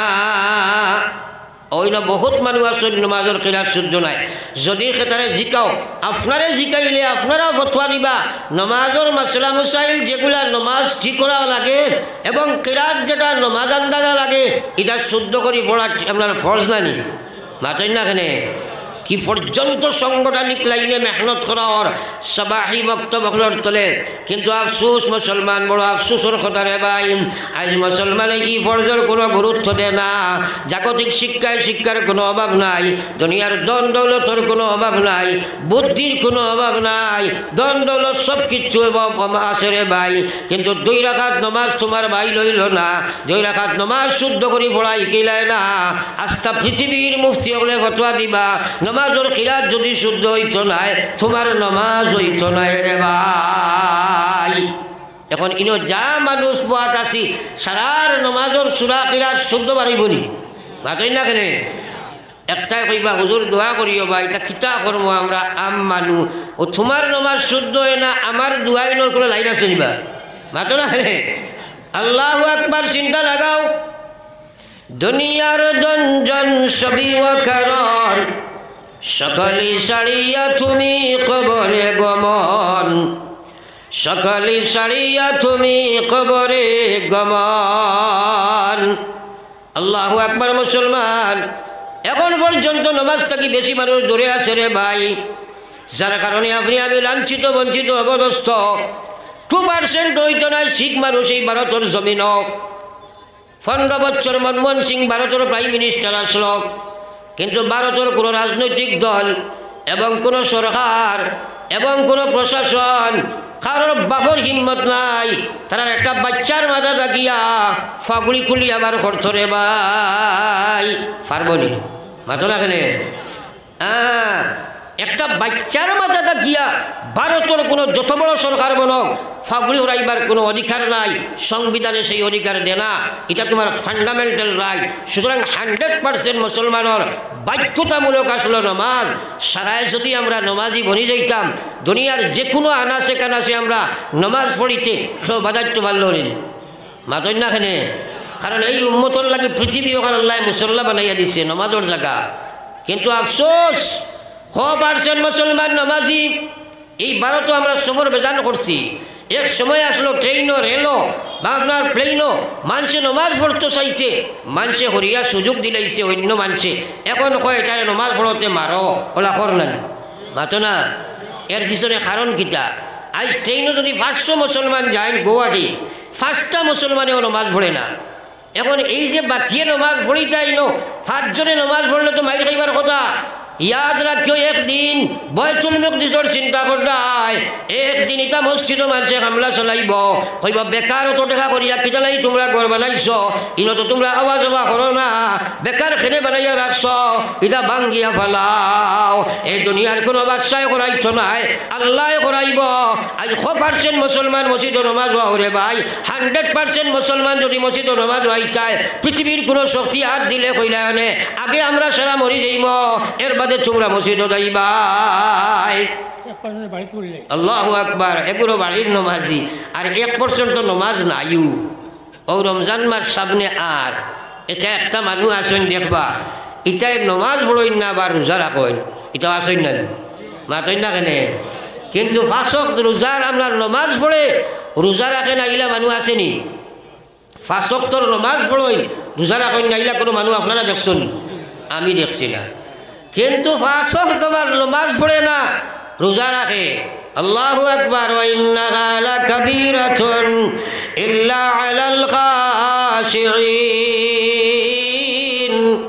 অইন্য বহুত মানুষ আছইন নমাজর কিরাত শুদ্ধ নায়। যদি খেতারে জিকাও, আপনারে জিকাইলে আপনারা ফতোয়া দিবা, নমাজর মাসলা মাসাইল যেগুলা নমাজ ঠিক করা লাগে এবং কিরাত যেটা নমাজ আন্দাজা লাগে, ইটা শুদ্ধ করি পড়া আপনার ফরজ নানি? মাতইন না কেনে? কি পর্যন্ত সাংগঠনিক লাইনে মেহনত করা অর সাবাহি মক্তব অকলর তলে। কিন্তু আফসুস মুসলমান, বড় আফসুসর কথা রে ভাই। আইজ মুসলমানে ই ফরজর কোনো গুরুত্ব দেয় না। জাগতিক শিক্ষায় শিক্ষার কোনো অভাব নাই, দুনিয়ার ধন দৌলতর কোনো অভাব নাই, বুদ্ধির কোনো অভাব নাই, ধন দৌলত সব কিছু অভাব আছে রে ভাই। কিন্তু দুই রাকাত নমাজ তুমার ভাই লইল না, দুই রাকাত নমাজ শুদ্ধ করি পড়াই কিলায় না। আস্তা পৃথিবীর মুফতি অকলে ফতোয়া দিবা, নমাজর কিরাত যদি শুদ্ধ অইতো নায়, তুমার নমাজ অইতো নায় রে ভাই। এখন ইনো যা মানুষ বওয়াত আছি, সারার নমাজর সুরা কিরাত শুদ্ধ বারইবো নি? মাতইন না কেনে? একটায় কইবা, "হুজুর, দোয়া করিও বা, ইতা কিতা করমু আমরা আম মানু? ও তুমার নমাজ শুদ্ধ অয় না, আমার দোয়াইনর কোনো লাইন আছে নি বা?" মাতো না কেনে? আল্লাহু আকবার, চিন্তা লাগাও। দুনিয়ার ধন জন সবই অকারণ, সকলি ছাড়িয়া তুমি কবরে গমন, সকলি ছাড়িয়া তুমি কবরে গমন। আল্লাহু আকবার মুসলমান। এখন পর্যন্ত নমাজ থাকি বেশি মানুষ দূরে আছে রে ভাই, যার কারণে আপনি আমি লাঞ্ছিত, বঞ্চিত, অপদস্থ। টু পার্সেন্ট অইতো নায় শিখ মানুষ এই ভারতর জমিনো। পনেরো বছর মনমোহন সিং ভারতর প্রাইম মিনিস্টার আসলো, কিন্তু ভারতর কোনো রাজনৈতিক দল এবং কোনো সরকার এবং কোনো প্রশাসন, কারোর বাপর হিম্মত নাই, তারার একটা বাচ্চার মাথা থাকিয়া ফাগুড়ি খুলি আবার করতো রে ভাই। পারবো নি? মাতো না কেনে? আহ, একটা বাচ্চার মাথা থাকিয়া ভারতর কোনো যত বড় সরকার বনক, ফাগুড়ি উড়াইবার কোনো অধিকার নাই। সংবিধানে সেই অধিকার দেনা, ইটা তুমার ফান্ডামেন্টাল রাইট। সুতরাং হান্ড্রেড পার্সেন্ট মুসলমানর বাধ্যতামূলক আসলো নমাজ। সারায় যদি আমরা নমাজি বনি যাইতাম, দুনিয়ার যে কোনো আনাচে কানাচে আমরা নমাজ পড়িতে কেউ বাধাইতো পারলো নি। মাতইন না কেনে? কারণ এই উম্মতর লাগি পৃথিবী অখান আল্লায় মুসল্লা বানাইয়া দিছে, নমাজর জাগা। কিন্তু আফসোস, ক পার্সেন্ট মুসলমান নমাজি। এই ভারতো আমরা সফর বেজান করছি। এক সময় আসলো ট্রেইনো, রেলো বা আপনার প্লেইনো মানষে নমাজ পড়তো চাইছে, মানষে হরিয়া সুযোগ দিলাইছে অন্য মানষে। এখন কয়, "তারে নমাজ পড়তে মারো", ওলা কর না নি? মাতো না। এর পিছনে কারণ কিতা? আইজ ট্রেইনো যদি পাঁচশো মুসলমান যাইন গুয়াহাটি, পাঁচটা মুসলমানেও নমাজ পড়ে না। এখন এই যে বাকিয়ে নমাজ পড়িতা আইলো, পাঁচজনে নমাজ পড়লে তো মাইর খাইবার কথা। ইয়াদ রাখিও, একদিন বায়তুল মুকাদ্দাসর চিন্তা কররায়, একদিন ইতা মসজিদো মানষে হামলা চালাইবো, কইবো, "বেকার অত টেকা করিয়া কিতা লাগি তুমরা ঘর বানাইছো, ইনো তো তুমরা আওয়া যাওয়া করো না, বেকার কেনে বানাইয়া রাখছো, ইতা ভাঙ্গিয়া ফালাও।" এই দুনিয়ার কোনো বাদশায় করাইতো নায়, আল্লায় করাইবো। আইজ ক পার্সেন্ট মুসলমান মসজিদো নমাজ অয় রে ভাই, হান্ড্রেড পার্সেন্ট মুসলমান যদি মসজিদো নমাজ অইতায়, পৃথিবীর কোনো শক্তি হাত দিলে কইলা অনে, "আগে আমরা সারা মরি যাইমু, এর বাদে তুমরা মসজিদো যাইবায়।" আল্লাহু আকবার। এগুলো বাড়ির নমাজি, আর এক পার্সেন্ট তো নমাজ নাইও। ও রমজান মাস সামনে আর, ইতা একটা মানুষ আছইন দেখবা, ইতায় নমাজ পড়ইন না বা রোজা রাখইন, ইতা আছইন না নি? মাতইন না কেনে? কিন্তু পাঁচ ওয়াক্ত রোজার আপনার নমাজ পড়ে, রোজা রাখে না, ইলা মানুষ আছে নি? পাঁচ ওয়াক্তর নমাজ পড়ইন, রোজা রাখইন না, ইলা কোনো মানুষ আপনারা দেখছইন? আমি দেখছি না। কিন্তু পাঁচ ওয়াক্ত আবার নমাজ পড়ে না, রোজা রাখে। আল্লাহু আকবার, "ওয়া ইন্নাহা লাকাবীরাতুন ইল্লা আলাল খাশিঈন।"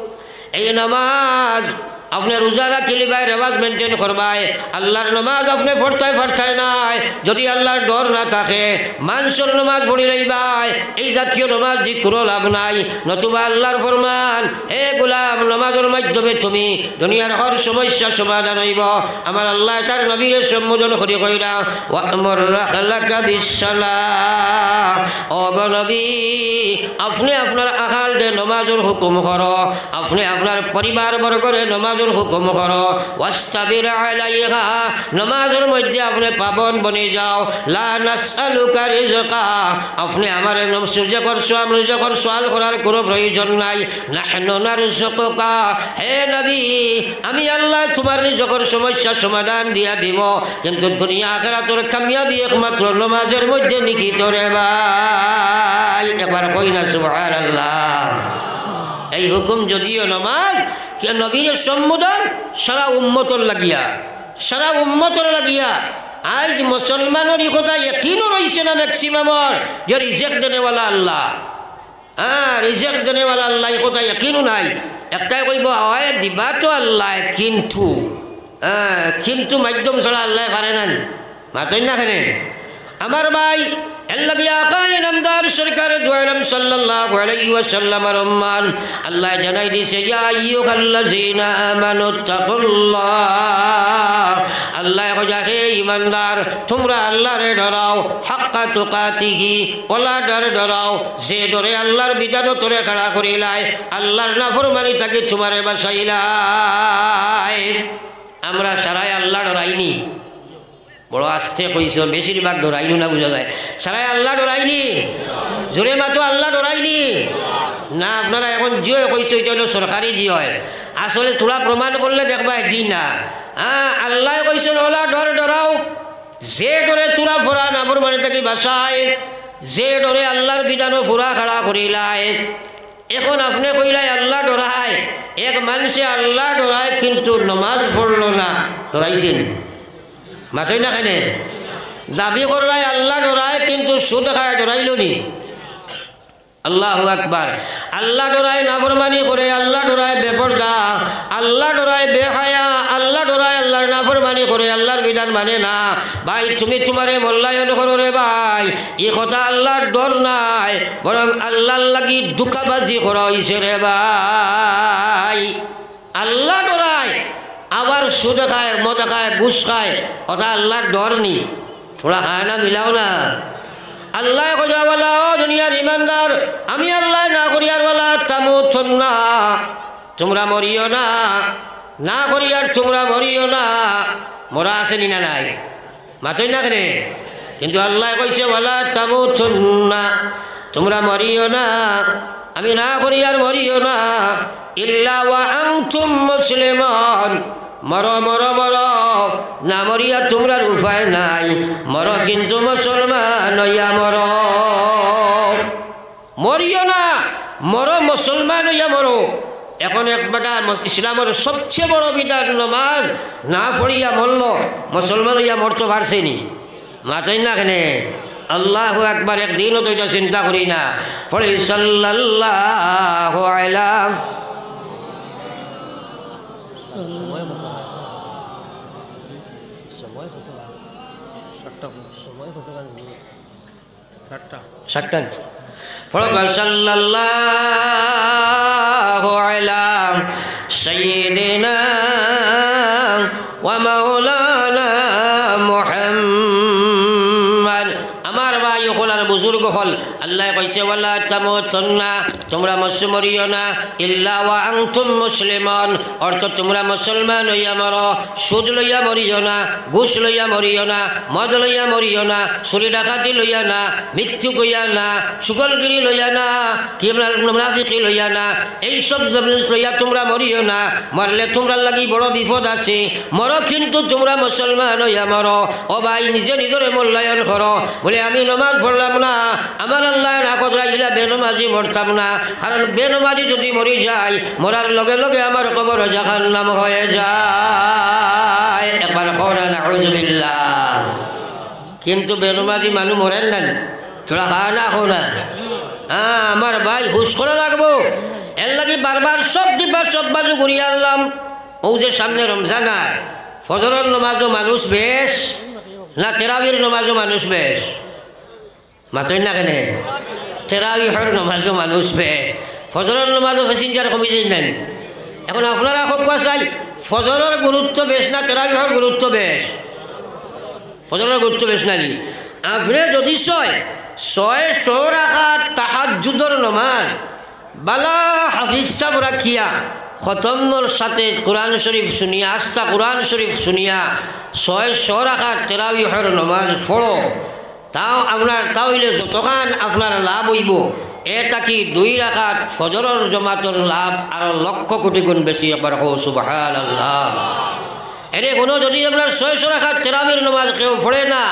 এই নামাজ আপনে রোজা রাখিলিবায়, রেওয়াজ মেইনটেইন করবায়, আল্লাহর নমাজ আপনে পড়তায় পারতায় নায়। যদি আল্লাহর ডর না থাকে, মানষর নমাজ পড়িলাইবায়, এই জাতীয় নমাজ দি কোনো লাভ নাই। নতুবা আল্লাহর ফরমান, "হে গোলাম, নমাজর মাধ্যমে তুমি দুনিয়ার হর সমস্যা সমাধান অইবো।" আমার আল্লায় তার নবীরে সম্বোধন করি কইরা, "ওয়া'মুর আহলাকা বিস-সালাহ।" ও গো নবী, আপনে আপনার আহলরে নমাজর হুকুম করো, আপনে আপনার পরিবারবর্গরে নমাজর হুকুম করো। "ওয়াস্তাবির আলাইহা", নমাজর মধ্যে আপনে পাবন বনি যাও। "লা নাসআলুকা রিজকা", আপনে আমারে নম-, রিজকর সওয়াল, রিজকর সওয়াল করার কোনো প্রয়োজন নাই। "নাহনু নারযুকুকা", হে নবী, আমি আল্লায় তুমার রিজকর সমস্যা সমাধান দিয়া দিমু, কিন্তু দুনিয়া আখিরাতর কামিয়াবি একমাত্র নমাজর মধ্যে নিহিত রে ভাই। একবার কই না সুবহানাল্লাহ। এই হুকুম যদিও নমাজ, কি নবীর সম্বোধন সারা উম্মতর লাগিয়া, সারা উম্মতর লাগিয়া। আইজ মুসলমানর ই কথা একিনও রইছে না ম্যাক্সিমামর, যে রিজেক দেনেওয়ালা আল্লাহ। হ্যাঁ, রিজেক দেনেওয়ালা আল্লাহ, ই কথা একিনও নাই। একটাই কইবো, "অয় দিবা তো আল্লায়, কিন্তু।" হ্যাঁ, কিন্তু মাধ্যম ছাড়া আল্লায় পারে না। মাতইন না কেনে? আমার ভাই, এর লাগি আকায়ে নামদার সরকারে দু আলম সাল্লাল্লাহু আলাইহি ওয়াসাল্লামর উম্মত, আল্লায় জানাই দিছে, "ইয়া আইয়ুহাল্লাযীনা আমানুত্তাকুল্লাহ।" আল্লায় কইয়া, "হে ইমানদার, তুমরা আল্লারে ডরাও, হাক্কা তুকাতিহি, অলা ডর ডরাও, যে ডরে আল্লার বিধানো তোরে খাড়া করিলায়, আল্লার নাফরমানি থাকি তুমারে বাঁচাইলায়।" আমরা সারায় আল্লা ডরাইনি? বড় আস্তে কইছো, বেশিরভাগ ডরাইও না বুঝা যায়। সারায় আল্লা ডরাইনি? জোরে মাতো, আল্লা ডরাইনি? না, আপনারা এখন জি অয় কইছো, ইটা অইলো সরকারি জি অয়। আসলে থুড়া প্রমাণ করলে দেখবায় জি না। হ্যাঁ, আল্লায় কইছইন, "অলা ডর ডরাও, যে ডরে তুমরারে নাফরমানি থাকি বাঁচায়, যে ডরে আল্লার বিধানো পুরা খাড়া করিলায়।" এখন আপনে কইলায় আল্লা ডরায়, এক মানষে আল্লা ডরায় কিন্তু নমাজ পড়লো না, ডরাইছেনি? মাতইন না কেনে? দাবি করলায় আল্লা ডরায় কিন্তু সুদ খায়, ডরাইলো নি? আল্লাহু আকবার। আল্লা ডরায়, নাফরমানি করে, আল্লা ডরায় বেপর্দা, আল্লা ডরায় বেহায়া, আল্লা ডরায় আল্লার নাফরমানি করে, আল্লার বিধান মানে না। ভাই, তুমি তুমারে মূল্যায়ন করো রে ভাই, ই কথা আল্লার ডর নায়, বরং আল্লার লাগি ধুকাবাজি করা অইছে রে ভাই। আল্লা ডরায়, আবার সুদ খায়, মদ খায়, ঘুষ খায়, অতা আল্লার ডর নি? থুড়া খায় না, মিলাও না। আল্লায় কইরা, "ওয়ালা, ও দুনিয়ার ইমানদার, আমি আল্লায় না করিয়ার, ওয়ালা তামুতুন্না, তুমরা মরিও না, না করিয়ার তুমরা মরিও না।" মরা আছে নি না নাই? মাতইন না কেনে? কিন্তু আল্লায় কইছে, "ওয়ালা তামুতুন্না, তুমরা মরিও না, আমি না করিয়ার মরিও না, ইল্লা ওয়া আনতুম মুসলিমুন, মরো, মরো, মরো, না মরিয়া তুমরার উপায় নাই, মরো কিন্তু মুসলমান অইয়া মরো।" মরিও না, মরো, মুসলমান অইয়া মরো। এখন এক বেটা মস-, ইসলামর সবচেয়ে বড় বিধান নমাজ না পড়িয়া মরলো, মুসলমান অইয়া মরতো পারছে নি? মাতইন না কেনে? আল্লাহু আকবার, একদিনও তো ইটা চিন্তা করি না। পড়ি সাল্লাল্লাহু আলা। সাতটা। পড়ো, পড়ো, সাল্লাল্লাহু আলা সাইয়্যিদিনা ওয়া মাওলানা মুহাম্মদ। আমার ভাই অকল আর বুজুর্গ অকল, আল্লায় কইছে, "ওয়ালা তামুতুন্না", তুমরা মস-, মরিও না, "ইল্লা ওয়া আনতুম মুসলিমুন", অর্থ তুমরা মুসলমান অইয়া মরো, সুদ লইয়া মরিও না, ঘুষ লইয়া মরিও না, মদ লইয়া মরিও না, চুরি ডাকাতি লইয়া না, মিথ্যুক অইয়া না, চুগলগিরি লইয়া না, কি আপনার মুনাফিকি লইয়া না, এইসব জিনিস লইয়া তুমরা মরিও না। মরলে তুমরার লাগি বড় বিপদ আছে। মরো কিন্তু তুমরা মুসলমান অইয়া মরো। ও ভাই, নিজে নিজরে মূল্যায়ন করো। বলে, "আমি নমাজ পড়লাম না, আমার আল্লায় না কদরা ইলা বেনমাজি মরতাম না।" কারণ বেনমাজি যদি মরি যাই, মরার লগে লগে আমার কবর জাহান্নাম হয়ে যায়। একবার কও না, নাউজুবিল্লাহ। কিন্তু বেনমাজি মানুষ মরের না নি? থুড়া খায় না, কও না? হ্যাঁ, আমার ভাই, হুশ করা লাগবো। এর লাগি বারবার সব দিবা, সব বাজু ঘুরিয়া আনলাম। অউ যে সামনে রমজান আর ফজরর নমাজও মানুষ বেশ, না তেরাবির নমাজও মানুষ বেশ? মাতইন না কেনে? তেরাবিহর নমাজও মানুষ বেশ, ফজরর নমাজও passenger কমি যাইন না নি? এখন আপনারা কউক্কা চাই, ফজরর গুরুত্ব বেশ না তেরাবিহর গুরুত্ব বেশ? ফজরর গুরুত্ব বেশ না নি? আপনে যদি ছয়, ছয় শ রাকাত তাহাজ্জুদর নমাজ, বালা হাফিজ সাব রাখিয়া, খতমর সাথে কোরআন শরীফ শুনিয়া, আস্তা কোরআন শরীফ শুনিয়া, ছয় শ রাকাত তেরাবিহর নমাজ পড়ো, তাও আপনার, তা অইলে যতখান আপনার লাভ অইবো, এ থাকি দুই রাকাত ফজরর জমাতর লাভ আরো লক্ষ কোটি গুণ বেশি। একবার কও সুবহানাল্লাহ। এরে কোনো যদি আপনার ছয় শ রাকাত তেরাবির নমাজ কেউ পড়ে না,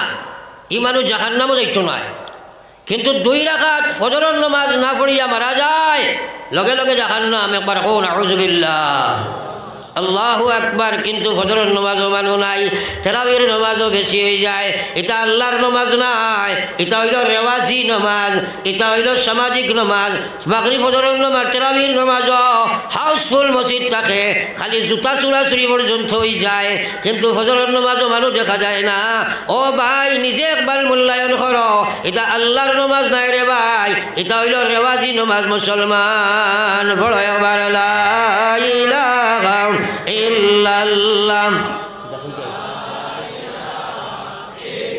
ই মানুষ জাহান্নামও যাইতো নায়। কিন্তু দুই রাকাত ফজরর নমাজ না পড়িয়া মারা যায়, লগে লগে জাহান্নাম। একবার কও, নাউজুবিল্লাহ। আল্লাহু আকবার। কিন্তু ফজরর নমাজও মানু নাই, তেরাবির নমাজও বেশি অইযায়। ইটা আল্লাহর নমাজ নায়, ইটা অইলো রেওয়াজি নমাজ, ইটা অইলো সামাজিক নমাজ। মাগরিব ফজরর নমাজ, তেরাবির নমাজও হাউসফুল মসজিদ থাকে, খালি জুতা চুরাচুরি পর্যন্ত অইযায়, কিন্তু ফজরর নমাজও মানু দেখা যায় না। ও ভাই, নিজে একবার মূল্যায়ন করো, ইটা আল্লাহর নমাজ নায় রে ভাই, ইটা অইলো রেওয়াজি নমাজ। মুসলমান, পড়ো একবার, লা ইলাহা ইল্লাল্লাহ।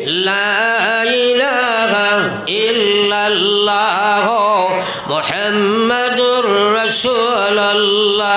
লা ইলাহা ইল্লাল্লাহ মুহাম্মাদুর রাসূলুল্লাহ।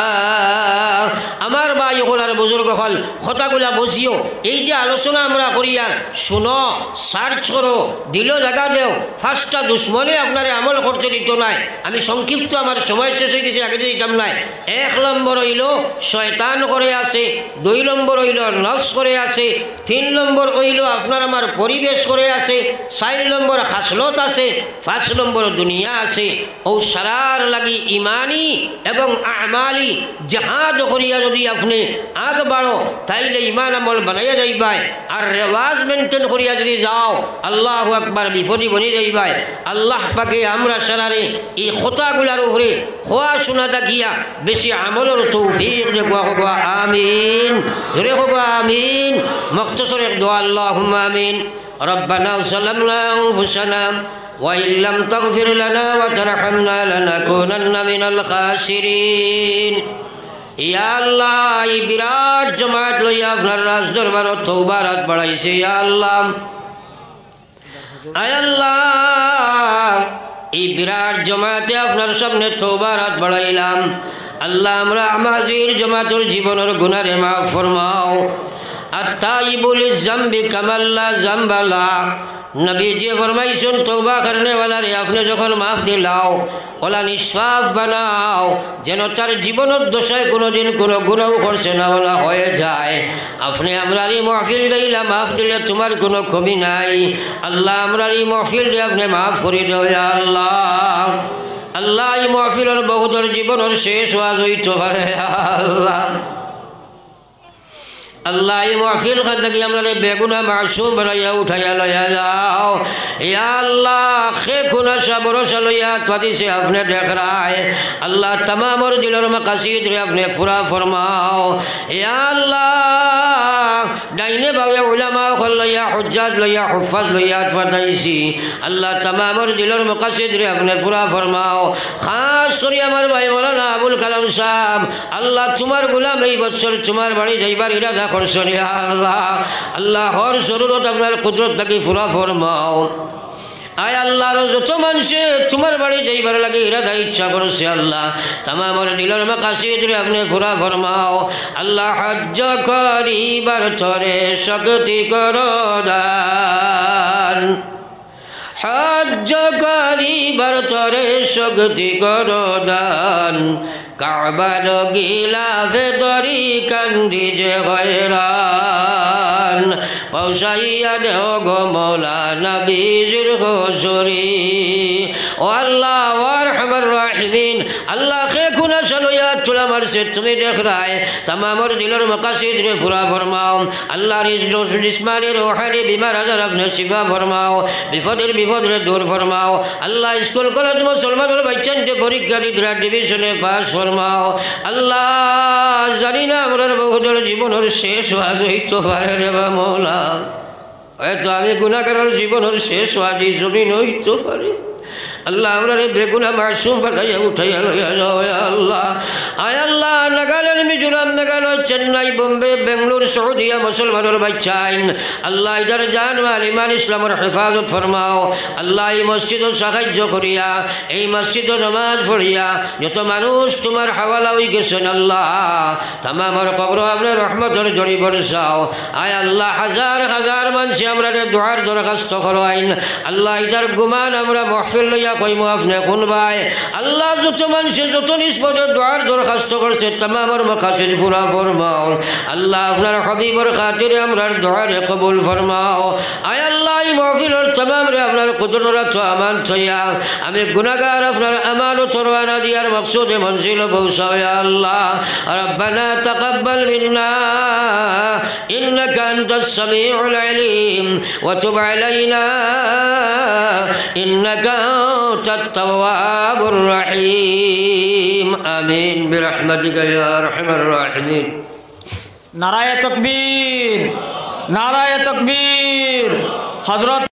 আমার ভাই অকল আর বুজুর্গ অকল, কথাগুলা বুঝিও। এই যে আলোচনা আমরা করিয়ার, শুনো, search করো, দিলো জাগা দেও। পাঁচটা দুশমনে আপনারে আমল করতে দিত নায়। আমি সংক্ষিপ্ত, আমার সময় শেষ অইগেছে, আগে দিতাম নায়। এক নম্বর অইলো শয়তান করে আছে, দুই নম্বর অইলো নফস করে আছে, তিন নম্বর অইলো আপনার আমার পরিবেশ করে আছে, চাইর নম্বর খাসলত আছে, পাঁচ নম্বর দুনিয়া আছে। অউ সারার লাগি ইমানি এবং আমালি জেহাদ করিয়া যদি আপনে আগ বাড়ো, তাইলে ইমান আমল বানাইয়া যাইবায়। আর রেওয়াজ maintain করিয়া যদি যাও, আল্লাহু আকবার, বিপদী বনি যাইবায়। আল্লাহ পাকে আমরা সারারে ই কথাগুলার উপরে কওয়া শুনা থাকিয়া বেশি আমলর তৌফিক দেউক্কা। কউক্কা আমিন। জোরে কউক্কা আমিন। মুখতসর এক দোয়া, আল্লাহুম্মা আমিন। ربنا ظلمنا أنفسنا وإن لم تغفر لنا وترحمنا لنكونن من الخاسرين। ইয়া আল্লাহ, ই বিরাট জমাত লইয়া আপনার রাজ দরবারো তওবার আত বাড়াইছি, ইয়া আল্লাহ। আয় আল্লাহ, ই বিরাট জমাতে আপনার সামনে তওবার আত বাড়াইলাম। আল্লাহ, আমরা হাজির জমাতর জীবনর গুনারে মাফ ফরমাও। আত-তাইবু লিজ-জামবি কামান লা জামবা লা। নবীজি ফরমাইছইন, তওবা করনেওয়ালারে আপনে যখন মাফ দিলাও, অলা নিষ্পাপ বানাও, যেন তার জীবনর দশায় কুনুদিন কুনু গুনাও করছে না, অলা হয়ে যায়। আপনে আমরার ই মাহফিলরে ইলা মাফ দিলে তুমার কুনু কমি নাই। আল্লাহ, আমরার ই মাহফিলরে আপনে মাফ করি দেও, ইয়া আল্লাহ। আল্লাহ, ই মাহফিলর বহুতর জীবনর শেষ ওয়াজ অইতো পারে, ইয়া আল্লাহ। আল্লাহ, ই মাহফিল খান থাকি আমরারে বেগুনা মাসুম বানাইয়া উঠাইয়া লইয়া যাও। ইয়া আল্লাহ, কে কুন আশা ভরসা লইয়া আত পাতিছে আপনে দেখরায়। আল্লাহ, তামামর দিলর মাকাসিদরে আপনে পুরা ফরমাও। ইয়া আল্লাহ, ডাইনে বাউয়ে উলামা অকল লইয়া, হুজ্জাত লইয়া, হুফাজ লইয়া আত পাতাইছি। আল্লাহ, তামামর দিলর মাকাসিদরে আপনে পুরা ফরমাও। খাস করি আমার ভাই মাওলানা আবুল কালাম সাব, আল্লাহ, তুমার গুলাম এই বছর তুমার বাড়ি যাইবার ইরাদা করছইন, ইয়া আল্লাহ। আল্লাহ, হর জরুরত আপনার কুদরত থাকি পুরা ফরমাও। আয় আল্লাহ, আরো যত মানষে তুমার বাড়ি যাইবার লাগি ইরাদা ইচ্ছা করছে, আল্লাহ, তামামর দিলর মাকাসিদরে আপনে পুরা ফরমাও। আল্লাহ, হজ্জ করিবার তরে শক্তি করো দান। হজ্জ করিবার তরে শক্তি করো দান, কাবার গিলাফে ধরি কান্দি যে হয়রান, পৌঁছাইয়া দেও গো মৌলা নবীজির হুজুরি। ও আল্লাহ, ও আরহামার রাহিমিন, আল্লাহ, কে কুন আশা লইয়া আত তুলা মারছে তুমি দেখরায়, তামামর দিলর মাকাসিদরে পুরা ফরমাও। আল্লাহ, রিজ-, রোজ-, জিসমানি, রুহানি বিমার আজার আপনে শিফা ফরমাও, বিপদর বিপদরে দূর ফরমাও। আল্লাহ, স্কুল কলেজ মুসলমানর বাচ্চাইন্তে পরীক্ষা দিতরা, ডিভিশনে পাস ফরমাও। আল্লাহ, জানি না আমরার বহুতর জীবনর শেষ ওয়াজ অইতো পারে রে বা মৌলা। হয়তো আমি গুনাগারর জীবনর শেষ ওয়াজ ই জমিনো অইতো পারে। আল্লাহ, আমরারে বেগুনা মাসুম বানাইয়া উঠাইয়া লইয়া যাও, ইয়া আল্লাহ। আয় আল্লাহ, নাগাল্যান্ড, মিজোরাম, মেঘালয়, চেন্নাই, বোম্বে, বেঙ্গালুরু, সৌদিয়া মুসলমানর বাচ্চাইন, আল্লাহ, ইতার জান মাল, ইমান, ইসলামর হেফাজত ফরমাও। আল্লাহ, ই মসজিদো সাহায্য করিয়া, এই মসজিদো নামাজ পড়িয়া যত মানুষ তুমার হাওয়ালা অইগেছইন, আল্লাহ, তামামর কবরো আপনে রহমতর ঝড়ি বরসাও। আয় আল্লাহ, হাজার হাজার মানষে আমরারে দোয়ার দরখাস্ত করইন। আল্লাহ, ইতার গুমান আমরা মাহফিল লইয়া কইমু আপনে কুনবায়। আল্লাহ, যত মানষে যত নিজ পদে দোয়ার দরখাস্ত করছে, তামামর মাকাসিদ পুরা ফরমাও। আল্লাহ, আপনার হাবিবর খাতিরে আমরার দোয়ারে কবুল ফরমাও। আয় আল্লাহ, ই মাহফিলর তামামরে আপনার কুদরতর আতো আমানত থইয়া, আমি গুনাগার আপনার আমানতো রওয়ানা দিয়ার মকসুদে মঞ্জিলো পৌঁছাও, ইয়া আল্লাহ। ربنا تقبل منا إنك أنت السميع العليم وتب علينا إنك أنت التواب الرحيم. آمين برحمتك يا أرحم الراحمين. নারায়ে তাকবীর, নারায়ে তাকবীর। হযরত